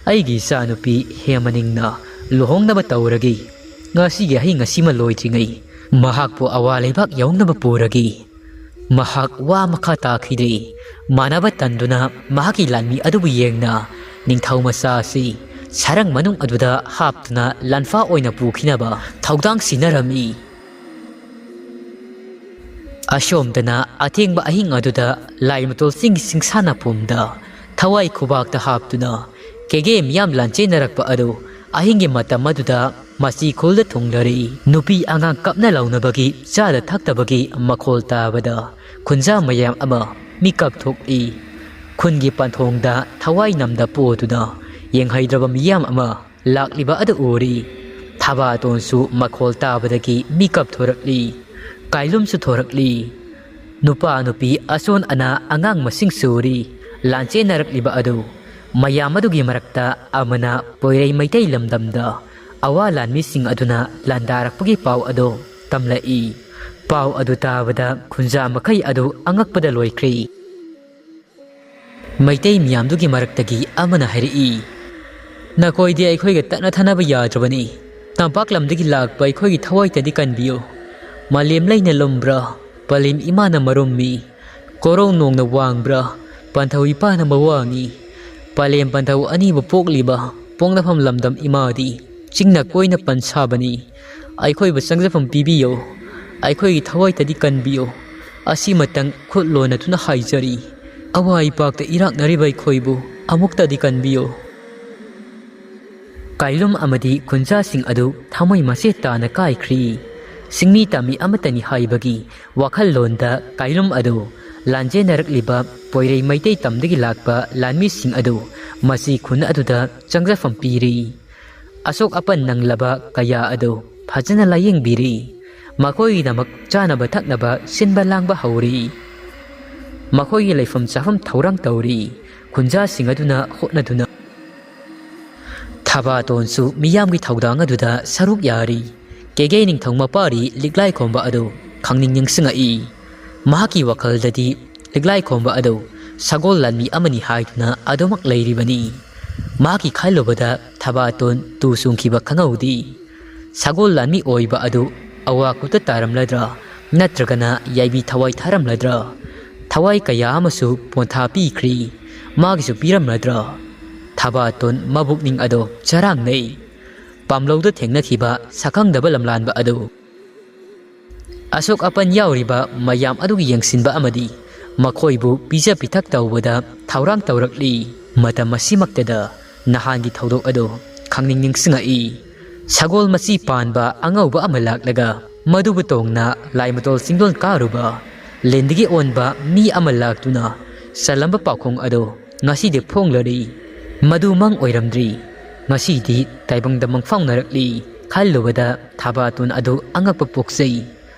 ꯑꯩꯒꯤ ꯏꯆꯥ ꯅꯨꯄꯤ ꯍꯦꯃꯅꯤꯡꯅ ꯂꯨꯍꯣꯡꯅꯕ ꯇꯧꯔꯒꯦ꯫ ꯉꯁꯤꯒꯤ ꯑꯍꯤꯡ ꯑꯁꯤꯃ ꯂꯣꯏꯗ꯭ꯔꯤꯉꯩ ꯃꯍꯥꯛꯄꯨ ꯑꯋꯥ ꯂꯩꯕꯥꯛ ꯌꯧꯅꯕ ꯄꯨꯔꯒꯦ꯫ ꯃꯍꯥꯛ ꯋꯥ ꯃꯈꯥ ꯇꯥꯈꯤꯗ꯭ꯔꯦ꯫ ꯃꯥꯟꯅꯕ ꯇꯟꯗꯨꯅ ꯃꯍꯥꯛꯀꯤ ꯂꯥꯟꯃꯤ ꯑꯗꯨꯕꯨ ꯌꯦꯡꯅ ꯅꯤꯡꯊꯧ ꯃꯆꯥ ꯑꯁꯤ ꯁꯔꯪ ꯃꯅꯨꯡ ꯑꯗꯨꯗ ꯍꯥꯞꯇꯨꯅ ꯂꯥꯟꯐꯥ ꯑꯣꯏꯅ ꯄꯨꯈꯤꯅꯕ ꯊꯧꯗꯥꯡ ꯁꯤꯟꯅꯔꯝꯃꯤ꯫ ꯑꯁꯣꯝꯗꯅ ꯑꯊꯦꯡꯕ ꯑꯍꯤꯡ ꯑꯗꯨꯗ ꯂꯥꯏꯃꯇꯣꯜꯁꯤꯡꯒꯤ ꯁꯤꯡꯁꯥꯅ ꯄꯨꯝꯗ ꯊꯋꯥꯏ ꯈꯨꯕꯥꯛꯇ ꯍꯥꯞꯇꯨꯅ ꯀꯦꯒꯦ ꯃꯤꯌꯥꯝ ꯂꯥꯟꯆꯦꯟꯅꯔꯛꯄ ꯑꯗꯨ ꯑꯍꯤꯡꯒꯤ ꯃꯇꯝ ꯑꯗꯨꯗ ꯃꯆꯤ ꯈꯨꯜꯗ ꯊꯨꯡꯂꯔꯤ꯫ ꯅꯨꯄꯤ ꯑꯉꯥꯡ ꯀꯞꯅ ꯂꯥꯎꯅꯕꯒꯤ, ꯆꯥꯗ ꯊꯛꯇꯕꯒꯤ ꯃꯈꯣꯜ ꯇꯥꯕꯗ ꯈꯨꯟꯖꯥ ꯃꯌꯥꯝ ꯑꯃ ꯃꯤꯀꯞ ꯊꯣꯛꯏ꯫ ꯈꯨꯟꯒꯤ ꯄꯟꯊꯣꯡꯗ ꯊꯋꯥꯏ ꯅꯝꯗ ꯄꯣꯗꯨꯅ ꯌꯦꯡꯍꯩꯗ꯭ꯔꯕ ꯃꯤꯌꯥꯝ ꯑꯃ ꯂꯥꯛꯂꯤꯕ ꯑꯗꯨ ꯎꯔꯤ꯫ ꯊꯕꯥꯇꯣꯟꯁꯨ ꯃꯈꯣꯜ ꯇꯥꯕꯗꯒꯤ ꯃꯤꯀꯞ ꯊꯣꯔꯛꯂꯤ꯫ ꯀꯥꯏꯂꯨꯝꯁꯨ ꯊꯣꯔꯛꯂꯤ꯫ ꯅꯨꯄꯥ ꯅꯨꯄꯤ ꯑꯁꯣꯟ ꯑꯅꯥ ꯑꯉꯥꯡ ꯃꯁꯤꯡ ꯁꯨꯔꯤ꯫ ꯂꯥꯟꯆꯦꯟꯅꯔꯛꯂꯤꯕ ꯑꯗꯨ ꯃꯌꯥꯝ ꯑꯗꯨꯒꯤ ꯃꯔꯛꯇ ꯑꯃꯅ ꯄꯣꯏꯔꯩ ꯃꯩꯇꯩ ꯂꯝꯗꯝꯗ ꯑꯋꯥ ꯂꯥꯟꯃꯤꯁꯤꯡ ꯑꯗꯨꯅ ꯂꯥꯟꯗꯥꯔꯛꯄꯒꯤ ꯄꯥꯎ ꯑꯗꯨ ꯇꯝꯂꯛꯏ꯫ ꯄꯥꯎ ꯑꯗꯨ ꯇꯥꯕꯗ ꯈꯨꯟꯖꯥ ꯃꯈꯩ ꯑꯗꯨ ꯑꯉꯛꯄꯗ ꯂꯣꯏꯈ꯭ꯔꯦ꯫ ꯃꯩꯇꯩ ꯃꯤꯌꯥꯝꯗꯨꯒꯤ ꯃꯔꯛꯇꯒꯤ ꯑꯃꯅ ꯍꯥꯏꯔꯛꯏ, ꯅꯈꯣꯏꯗꯤ ꯑꯩꯈꯣꯏꯒ ꯇꯠꯅ ꯊꯥꯅꯕ ꯌꯥꯗ꯭ꯔꯕꯅꯤ꯫ ꯇꯝꯄꯥꯛ ꯂꯝꯗꯒꯤ ꯂꯥꯛꯄ ꯑꯩꯈꯣꯏꯒꯤ ꯊꯋꯥꯏꯇꯗꯤ ꯀꯟꯕꯤꯌꯨ꯫ ꯃꯥꯂꯦꯝ ꯂꯩꯅ ꯂꯨꯝꯕ꯭ꯔꯥ? ꯄꯂꯦꯝ ꯏꯃꯥꯅ ꯃꯔꯨꯝꯃꯤ꯫ ꯀꯣꯔꯧ ꯅꯣꯡꯅ ꯋꯥꯡꯕ꯭ꯔꯥ? ꯄꯟꯊꯧ ꯏꯄꯥꯅ ꯃꯋꯥꯡꯉꯤ꯫ ꯄꯂꯦꯝ ꯄꯟꯊꯧ ꯑꯅꯤꯕꯨ ꯄꯣꯛꯂꯤꯕ ꯄꯣꯛꯅꯐꯝ ꯂꯝꯗꯝ ꯏꯃꯥꯗꯤ ꯆꯤꯡꯅ ꯀꯣꯏꯅ ꯄꯟꯁꯥꯕꯅꯤ꯫ ꯑꯩꯈꯣꯏꯕꯨ ꯆꯪꯖꯐꯝ ꯄꯤꯕꯤꯌꯨ꯫ ꯑꯩꯈꯣꯏꯒꯤ ꯊꯋꯥꯏꯇꯗꯤ ꯀꯟꯕꯤꯌꯨ꯫ ꯑꯁꯤꯃꯇꯪ ꯈꯨꯠ ꯂꯣꯟꯅꯗꯨꯅ ꯍꯥꯏꯖꯔꯤ꯫ ꯑꯋꯥ ꯏꯄꯥꯛꯇ ꯏꯔꯥꯛꯅꯔꯤꯕ ꯑꯩꯈꯣꯏꯕꯨ ꯑꯃꯨꯛꯇꯗꯤ ꯀꯟꯕꯤꯌꯨ꯫ ꯀꯥꯏꯂꯨꯝ ꯑꯃꯗꯤ ꯈꯨꯟꯖꯥꯁꯤꯡ ꯑꯗꯨ ꯊꯃꯣꯏ ꯃꯆꯦꯠ ꯇꯥꯅ ꯀꯥꯏꯈ꯭ꯔꯤ꯫ ꯁꯤꯡꯃꯤ ꯇꯝꯃꯤ ꯑꯃꯠꯇꯅꯤ ꯍꯥꯏꯕꯒꯤ ꯋꯥꯈꯜꯂꯣꯟꯗ ꯀꯥꯏꯂꯨꯝ ꯑꯗꯨ ꯂꯥꯟꯖꯦꯟꯅꯔꯛꯂꯤꯕ ꯄꯣꯏꯔꯩ ꯃꯩꯇꯩ ꯇꯝꯗꯒꯤ ꯂꯥꯛꯄ ꯂꯥꯟꯃꯤꯁꯤꯡ ꯑꯗꯨ ꯃꯁꯤ ꯈꯨꯟ ꯑꯗꯨꯗ ꯆꯪꯖꯐꯝ ꯄꯤꯔꯤ꯫ ꯑꯁꯣꯛ ꯑꯄꯟ ꯅꯪꯂꯕ ꯀꯌꯥ ꯑꯗꯨ ꯐꯖꯅ ꯂꯥꯌꯦꯡꯕꯤꯔꯤ꯫ ꯃꯈꯣꯏꯒꯤꯗꯃꯛ ꯆꯥꯅꯕ ꯊꯛꯅꯕ ꯁꯤꯟꯕ ꯂꯥꯡꯕ ꯍꯧꯔꯤ꯫ ꯃꯈꯣꯏꯒꯤ ꯂꯩꯐꯝ ꯆꯥꯐꯝ ꯊꯧꯔꯥꯡ ꯇꯧꯔꯤ꯫ ꯈꯨꯟꯖꯥꯁꯤꯡ ꯑꯗꯨꯅ ꯍꯣꯠꯅꯗꯨꯅ ꯊꯕꯥꯇꯣꯟꯁꯨ ꯃꯤꯌꯥꯝꯒꯤ ꯊꯧꯗꯥꯡ ꯑꯗꯨꯗ ꯁꯔꯨꯛ ꯌꯥꯔꯤ꯫ ꯀꯦꯒꯦ ꯅꯤꯡꯊꯧ ꯃꯄꯥꯔꯤ ꯂꯤꯛꯂꯥꯏ ꯈꯣꯝꯕ ꯑꯗꯨ ꯈꯪꯅꯤꯡ ꯅꯤꯡꯁꯤꯡꯉꯛꯏ꯫ ꯃꯍꯥꯛꯀꯤ ꯋꯥꯈꯜꯗꯗꯤ ꯂꯤꯛꯂꯥꯏ ꯈꯣꯝꯕ ꯑꯗꯨ ꯁꯒꯣꯜ ꯂꯥꯟꯃꯤ ꯑꯃꯅꯤ ꯍꯥꯏꯗꯨꯅ ꯑꯗꯨꯃꯛ ꯂꯩꯔꯤꯕꯅꯤ꯫ ꯃꯍꯥꯛꯀꯤ ꯈꯜꯂꯨꯕꯗ ꯊꯕꯥꯇꯣꯟ ꯇꯨ ꯆꯣꯡꯈꯤꯕ ꯈꯪꯍꯧꯗꯦ꯫ ꯁꯒꯣꯜ ꯂꯥꯟꯃꯤ ꯑꯣꯏꯕ ꯑꯗꯨ ꯑꯋꯥ ꯀꯨꯠꯇ ꯇꯥꯔꯝꯂꯗ꯭ꯔꯥ? ꯅꯠꯇ꯭ꯔꯒꯅ ꯌꯥꯏꯕꯤ ꯊꯋꯥꯏ ꯊꯥꯔꯝꯂꯗ꯭ꯔꯥ? ꯊꯋꯥꯏ ꯀꯌꯥ ꯑꯃꯁꯨ ꯄꯣꯟꯊꯥ ꯄꯤꯈ꯭ꯔꯤ꯫ ꯃꯥꯒꯤꯁꯨ ꯄꯤꯔꯝꯂꯗ꯭ꯔꯥ? ꯊꯕꯥꯇꯣꯟ ꯃꯕꯨꯛꯅꯤꯡ ꯑꯗꯣ ꯆꯔꯥꯡꯅꯩ꯫ ꯄꯥꯝꯂꯧꯗ ꯊꯦꯡꯅꯈꯤꯕ ꯁꯛꯈꯪꯗꯕ ꯂꯝꯂꯥꯟꯕ ꯑꯗꯨ꯫ ꯑꯁꯣꯛ ꯑꯄꯟ ꯌꯥꯎꯔꯤꯕ ꯃꯌꯥꯝ ꯑꯗꯨꯒꯤ ꯌꯦꯡꯁꯤꯟꯕ ꯑꯃꯗꯤ ꯃꯈꯣꯏꯕꯨ ꯄꯤꯖ ꯄꯤꯊꯛ ꯇꯧꯕꯗ ꯊꯧꯔꯥꯡ ꯇꯧꯔꯛꯂꯤ꯫ ꯃꯇꯝ ꯑꯁꯤꯃꯛꯇꯗ ꯅꯍꯥꯟꯒꯤ ꯊꯧꯗꯣꯛ ꯑꯗꯨ ꯈꯪꯅꯤꯡ ꯅꯤꯡꯁꯤꯡꯉꯛꯏ꯫ ꯁꯒꯣꯜ ꯃꯆꯤ ꯄꯥꯟꯕ ꯑꯉꯧꯕ ꯑꯃ ꯂꯥꯛꯂꯒ ꯃꯗꯨꯕꯨ ꯇꯣꯡꯅ ꯂꯥꯏꯃꯇꯣꯜ ꯆꯤꯡꯗꯣꯟ ꯀꯥꯔꯨꯕ ꯂꯤꯟꯗꯒꯤ ꯑꯣꯟꯕ ꯃꯤ ꯑꯃ ꯂꯥꯛꯇꯨꯅ ꯆꯜꯂꯝꯕ ꯄꯥꯎꯈꯣꯡ ꯑꯗꯨ ꯉꯁꯤꯗꯤ ꯐꯣꯡꯂꯔꯤ꯫ ꯃꯗꯨ ꯃꯪ ꯑꯣꯏꯔꯝꯗ꯭ꯔꯤ꯫ ꯉꯁꯤꯗꯤ ꯇꯥꯏꯕꯪꯗ ꯃꯪꯐꯥꯎꯅꯔꯛꯂꯤ꯫ ꯈꯜꯂꯨꯕꯗ ꯊꯕꯥꯇꯣꯟ ꯑꯗꯨ ꯑꯉꯛꯄ ꯄꯣꯛꯆꯩ꯫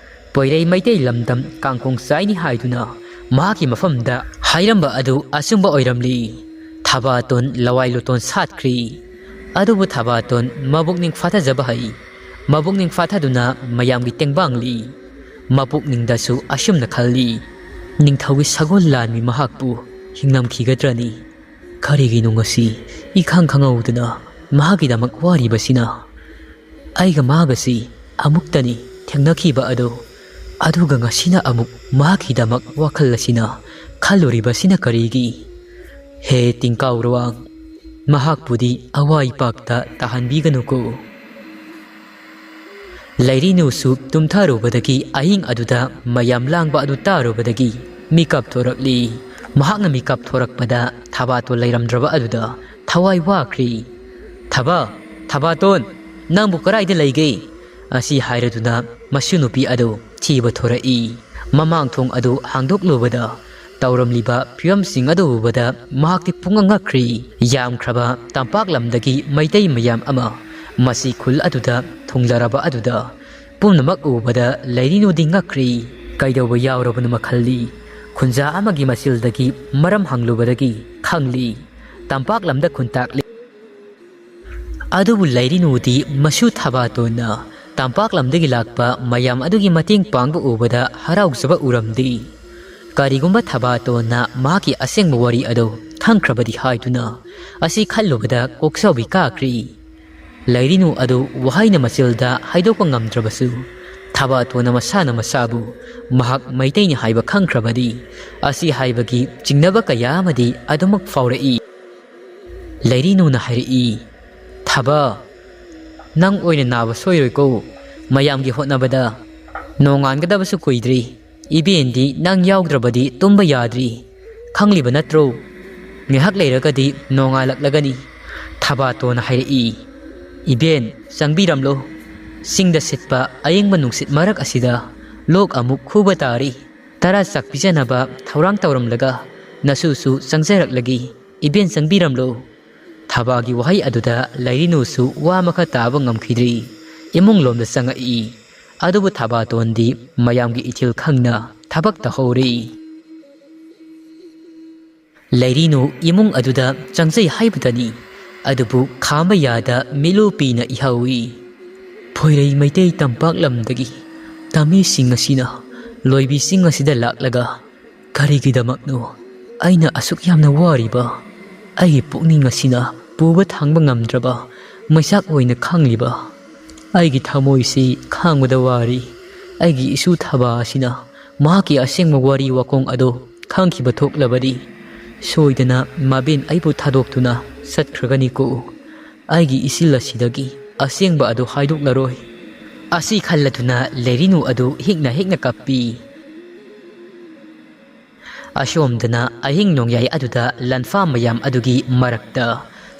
ꯄꯣꯏꯔꯩ ꯃꯩꯇꯩ ꯂꯝꯗꯝ ꯀꯥꯡꯈꯣꯡ ꯆꯥꯏꯅꯤ ꯍꯥꯏꯗꯨꯅ ꯃꯍꯥꯛꯀꯤ ꯃꯐꯝꯗ ꯍꯥꯏꯔꯝꯕ ꯑꯗꯨ ꯑꯆꯨꯝꯕ ꯑꯣꯏꯔꯝꯂꯤ꯫ ꯊꯕꯥꯇꯣꯟ ꯂꯋꯥꯏ ꯂꯨꯇꯣꯟ ꯁꯥꯠꯈ꯭ꯔꯤ꯫ ꯑꯗꯨꯕꯨ ꯊꯕꯥꯇꯣꯟ ꯃꯕꯨꯛꯅꯤꯡ ꯐꯥꯊꯖꯕ ꯍꯩ꯫ ꯃꯕꯨꯛꯅꯤꯡ ꯐꯥꯊꯗꯨꯅ ꯃꯌꯥꯝꯒꯤ ꯇꯦꯡꯕꯥꯡꯂꯤ꯫ ꯃꯄꯨꯛꯅꯤꯡꯗꯁꯨ ꯑꯁꯨꯝꯅ ꯈꯜꯂꯤ, "ꯅꯤꯡꯊꯧꯒꯤ ꯁꯒꯣꯜ ꯂꯥꯟꯃꯤ ꯃꯍꯥꯛꯄꯨ ꯍꯤꯡꯂꯝꯈꯤꯒꯗ꯭ꯔꯅꯤ? ꯀꯔꯤꯒꯤꯅꯣ ꯉꯁꯤ ꯏꯈꯪ ꯈꯪꯍꯧꯗꯅ ꯃꯍꯥꯛꯀꯤꯗꯃꯛ ꯋꯥꯔꯤꯕꯁꯤꯅ꯫ ꯑꯩꯒ ꯃꯥꯒꯁꯤ ꯑꯃꯨꯛꯇꯅꯤ ꯊꯦꯡꯅꯈꯤꯕ ꯑꯗꯨ, ꯑꯗꯨꯒ ꯉꯁꯤꯅ ꯑꯃꯨꯛ ꯃꯍꯥꯛꯀꯤꯗꯃꯛ ꯋꯥꯈꯜ ꯑꯁꯤꯅ ꯈꯜꯂꯨꯔꯤꯕꯁꯤꯅ ꯀꯔꯤꯒꯤ? ꯍꯦ ꯇꯤꯡꯀꯥꯎꯔꯋꯥꯡ, ꯃꯍꯥꯛꯄꯨꯗꯤ ꯑꯋꯥ ꯏꯄꯥꯛꯇ ꯇꯥꯍꯟꯕꯤꯒꯅꯨꯀꯣ꯫ ꯂꯩꯔꯤꯅꯨꯁꯨ ꯇꯨꯝꯊꯔꯨꯕꯗꯒꯤ ꯑꯍꯤꯡ ꯑꯗꯨꯗ ꯃꯌꯥꯝ ꯂꯥꯡꯕ ꯑꯗꯨ ꯇꯥꯔꯨꯕꯗꯒꯤ ꯃꯤꯀꯞ ꯊꯣꯔꯛꯂꯤ꯫ ꯃꯍꯥꯛꯅ ꯃꯤꯀꯞ ꯊꯣꯔꯛꯄꯗ ꯊꯕꯥꯇꯣꯟ ꯂꯩꯔꯝꯗ꯭ꯔꯕ ꯑꯗꯨꯗ ꯊꯋꯥꯏ ꯋꯥꯈ꯭ꯔꯤ꯫ "ꯊꯕ, ꯊꯕꯥꯇꯣꯟ, ꯅꯪꯕꯨ ꯀꯗꯥꯏꯗ ꯂꯩꯒꯦ?" ꯑꯁꯤ ꯍꯥꯏꯔꯗꯨꯅ ꯃꯁꯨ ꯅꯨꯄꯤ ꯑꯗꯨ ꯊꯤꯕ ꯊꯣꯔꯛꯏ꯫ ꯃꯃꯥꯡ ꯊꯣꯡ ꯑꯗꯨ ꯍꯥꯡꯗꯣꯛꯂꯨꯕꯗ ꯇꯧꯔꯝꯂꯤꯕ ꯐꯤꯕꯝꯁꯤꯡ ꯑꯗꯨ ꯎꯕꯗ ꯃꯍꯥꯛꯇꯤ ꯄꯨꯡꯉꯛ ꯉꯛꯈ꯭ꯔꯤ꯫ ꯌꯥꯝꯈ꯭ꯔꯕ ꯇꯝꯄꯥꯛ ꯂꯝꯗꯒꯤ ꯃꯩꯇꯩ ꯃꯌꯥꯝ ꯑꯃ ꯃꯁꯤ ꯈꯨꯜ ꯑꯗꯨꯗ ꯊꯨꯡꯂꯔꯕ ꯑꯗꯨꯗ ꯄꯨꯝꯅꯃꯛ ꯎꯕꯗ ꯂꯩꯔꯤꯅꯨꯗꯤ ꯉꯛꯈ꯭ꯔꯤ꯫ ꯀꯩꯗꯧꯕ ꯌꯥꯎꯔꯕꯅꯣ ꯈꯜꯂꯤ꯫ ꯈꯨꯟꯖꯥ ꯑꯃꯒꯤ ꯃꯆꯤꯜꯗꯒꯤ ꯃꯔꯝ ꯍꯪꯂꯨꯕꯗꯒꯤ ꯈꯪꯂꯤ꯫ ꯇꯝꯄꯥꯛ ꯂꯝꯗ ꯈꯨꯟꯇꯥꯛꯂꯤ꯫ ꯑꯗꯨꯕꯨ ꯂꯩꯔꯤꯅꯨꯗꯤ ꯃꯁꯨ ꯊꯕꯥꯇꯣꯟꯅ ꯇꯝꯄꯥꯛ ꯂꯝꯗꯒꯤ ꯂꯥꯛꯄ ꯃꯌꯥꯝ ꯑꯗꯨꯒꯤ ꯃꯇꯦꯡ ꯄꯥꯡꯕ ꯎꯕꯗ ꯍꯔꯥꯎꯖꯕ ꯎꯔꯝꯗꯦ꯫ ꯀꯔꯤꯒꯨꯝꯕ ꯊꯕꯥꯇꯣꯟꯅ ꯃꯍꯥꯛꯀꯤ ꯑꯁꯦꯡꯕ ꯋꯥꯔꯤ ꯑꯗꯨ ꯈꯪꯈ꯭ꯔꯕꯗꯤ ꯍꯥꯏꯗꯨꯅ ꯑꯁꯤ ꯈꯜꯂꯨꯕꯗ ꯀꯣꯛꯆꯥꯎꯕꯤ ꯀꯥꯈ꯭ꯔꯤ꯫ ꯂꯩꯔꯤꯅꯨ ꯑꯗꯨ ꯋꯥꯍꯩꯅ ꯃꯆꯤꯜꯗ ꯍꯥꯏꯗꯣꯛꯄ ꯉꯝꯗ꯭ꯔꯕꯁꯨ, ꯊꯕꯥꯇꯣꯟꯅ ꯃꯁꯥꯅ ꯃꯁꯥꯕꯨ ꯃꯍꯥꯛ ꯃꯩꯇꯩꯅꯤ ꯍꯥꯏꯕ ꯈꯪꯈ꯭ꯔꯕꯗꯤ ꯑꯁꯤ ꯍꯥꯏꯕꯒꯤ ꯆꯤꯡꯅꯕ ꯀꯌꯥ ꯑꯃꯗꯤ ꯑꯗꯨꯃꯛ ꯐꯥꯎꯔꯛꯏ꯫ ꯂꯩꯔꯤꯅꯨꯅ ꯍꯥꯏꯔꯛꯏ, "ꯊꯕ, ꯅꯪ ꯑꯣꯏꯅ ꯅꯥꯕ ꯁꯣꯏꯔꯣꯏꯀꯣ꯫ ꯃꯌꯥꯝꯒꯤ ꯍꯣꯠꯅꯕꯗ ꯅꯣꯡꯉꯥꯟꯒꯗꯕꯁꯨ ꯀꯨꯏꯗ꯭ꯔꯤ꯫ ꯏꯕꯦꯟꯗꯤ ꯅꯪ ꯌꯥꯎꯗ꯭ꯔꯕꯗꯤ ꯇꯨꯝꯕ ꯌꯥꯗ꯭ꯔꯤ꯫ ꯈꯪꯂꯤꯕ ꯅꯠꯇ꯭ꯔꯣ? ꯉꯥꯏꯍꯥꯛ ꯂꯩꯔꯒꯗꯤ ꯅꯣꯡꯉꯥꯜꯂꯛꯂꯒꯅꯤ꯫" ꯊꯕꯥꯇꯣꯟꯅ ꯍꯥꯏꯔꯛꯏ, "ꯏꯕꯦꯟ, ꯆꯪꯕꯤꯔꯝꯂꯣ꯫ ꯆꯤꯡꯗ ꯁꯤꯠꯄ ꯑꯌꯤꯡꯕ ꯅꯨꯡꯁꯤꯠ ꯃꯔꯛ ꯑꯁꯤꯗ ꯂꯣꯛ ꯑꯃꯨꯛ ꯈꯨꯕ ꯇꯥꯔꯤ꯫ ꯇꯔꯥ ꯆꯥꯛ ꯄꯤꯖꯅꯕ ꯊꯧꯔꯥꯡ ꯇꯧꯔꯝꯂꯒ ꯅꯁꯨꯁꯨ ꯆꯪꯖꯔꯛꯂꯒꯦ꯫ ꯏꯕꯦꯟ, ꯆꯪꯕꯤꯔꯝꯂꯣ꯫" ꯊꯕꯥꯒꯤ ꯋꯥꯍꯩ ꯑꯗꯨꯗ ꯂꯩꯔꯤꯅꯨꯁꯨ ꯋꯥ ꯃꯈꯥ ꯇꯥꯕ ꯉꯝꯈꯤꯗ꯭ꯔꯤ꯫ ꯏꯃꯨꯡ ꯂꯣꯝꯗ ꯆꯪꯉꯛꯏ꯫ ꯑꯗꯨꯕꯨ ꯊꯕꯥꯇꯣꯟꯗꯤ ꯃꯌꯥꯝꯒꯤ ꯏꯊꯤꯜ ꯈꯪꯅ ꯊꯕꯛ ꯇꯧꯍꯧꯔꯤ꯫ ꯂꯩꯔꯤꯅꯨ ꯏꯃꯨꯡ ꯑꯗꯨꯗ ꯆꯪꯖꯩ ꯍꯥꯏꯕꯗꯅꯤ, ꯑꯗꯨꯕꯨ ꯈꯥꯝꯕ ꯌꯥꯗ ꯃꯤꯠꯂꯨ ꯄꯤꯅ ꯏꯍꯧꯏ꯫ ꯐꯣꯏꯔꯩ ꯃꯩꯇꯩ ꯇꯝꯄꯥꯛ ꯂꯝꯗꯒꯤ ꯇꯝꯃꯤꯁꯤꯡ ꯑꯁꯤꯅ ꯂꯣꯏꯕꯤꯁꯤꯡ ꯑꯁꯤꯗ ꯂꯥꯛꯂꯒ ꯀꯔꯤꯒꯤꯗꯃꯛꯅꯣ ꯑꯩꯅ ꯑꯁꯨꯛ ꯌꯥꯝꯅ ꯋꯥꯔꯤꯕ? ꯑꯩꯒꯤ ꯄꯨꯛꯅꯤꯡ ꯑꯁꯤꯅ ꯄꯨꯕ ꯊꯥꯡꯕ ꯉꯝꯗ꯭ꯔꯕ ꯃꯩꯁꯥꯛ ꯑꯣꯏꯅ ꯈꯪꯂꯤꯕ ꯑꯩꯒꯤ ꯊꯃꯣꯏꯁꯤ ꯈꯥꯡꯕꯗ ꯋꯥꯔꯤ꯫ ꯑꯩꯒꯤ ꯏꯁꯨ ꯊꯥꯕ ꯑꯁꯤꯅ ꯃꯍꯥꯛꯀꯤ ꯑꯁꯦꯡꯕ ꯋꯥꯔꯤ ꯋꯥꯈꯣꯡ ꯑꯗꯨ ꯈꯪꯈꯤꯕ ꯊꯣꯛꯂꯕꯗꯤ, ꯁꯣꯏꯗꯅ ꯃꯥꯕꯦꯟ ꯑꯩꯕꯨ ꯊꯥꯗꯣꯛꯇꯨꯅ ꯆꯠꯈ꯭ꯔꯒꯅꯤꯀꯣ꯫ ꯑꯩꯒꯤ ꯏꯆꯤꯜ ꯑꯁꯤꯗꯒꯤ ꯑꯁꯦꯡꯕ ꯑꯗꯨ ꯍꯥꯏꯗꯣꯛꯂꯔꯣꯏ꯫ ꯑꯁꯤ ꯈꯜꯂꯗꯨꯅ ꯂꯩꯔꯤꯅꯨ ꯑꯗꯨ ꯍꯤꯛꯅ ꯍꯤꯛꯅ ꯀꯞꯄꯤ꯫ ꯑꯁꯣꯝꯗꯅ ꯑꯍꯤꯡ ꯅꯣꯡꯌꯥꯏ ꯑꯗꯨꯗ ꯂꯥꯟꯐꯥ ꯃꯌꯥꯝ ꯑꯗꯨꯒꯤ ꯃꯔꯛꯇ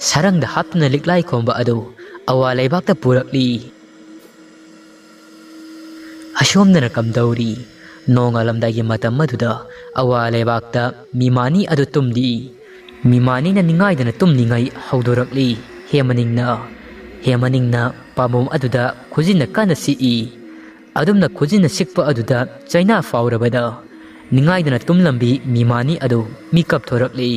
ꯁꯔꯪꯗ ꯍꯥꯞꯇꯨꯅ ꯂꯤꯛꯂꯥꯏ ꯈꯣꯝꯕ ꯑꯗꯨ ꯑꯋꯥ ꯂꯩꯕꯥꯛꯇ ꯄꯨꯔꯛꯂꯤ꯫ ꯑꯁꯣꯝꯗꯅ ꯀꯝꯗꯧꯔꯤ? ꯅꯣꯡꯉꯥꯜꯂꯝꯗꯥꯏꯒꯤ ꯃꯇꯝ ꯑꯗꯨꯗ ꯑꯋꯥ ꯂꯩꯕꯥꯛꯇ ꯃꯤꯃꯥꯅꯤ ꯑꯗꯨ ꯇꯨꯝꯂꯤ꯫ ꯃꯤꯃꯥꯅꯤꯅ ꯅꯤꯡꯉꯥꯏꯗꯅ ꯇꯨꯝꯂꯤꯉꯩ ꯍꯧꯗꯣꯔꯛꯂꯤ꯫ ꯍꯦ ꯃꯅꯤꯡꯅ, ꯍꯦ ꯃꯅꯤꯡꯅ ꯄꯥꯝꯕꯣꯝ ꯑꯗꯨꯗ ꯈꯨꯖꯤꯟꯅ ꯀꯟꯅ ꯁꯤꯛꯏ꯫ ꯑꯗꯨꯝꯅ ꯈꯨꯖꯤꯟꯅ ꯁꯤꯛꯄ ꯑꯗꯨꯗ ꯆꯩꯅꯥ ꯐꯥꯎꯔꯕꯗ ꯅꯤꯡꯉꯥꯏꯗꯅ ꯇꯨꯝꯂꯝꯕꯤ ꯃꯤꯃꯥꯅꯤ ꯑꯗꯨ ꯃꯤꯀꯞ ꯊꯣꯔꯛꯂꯤ꯫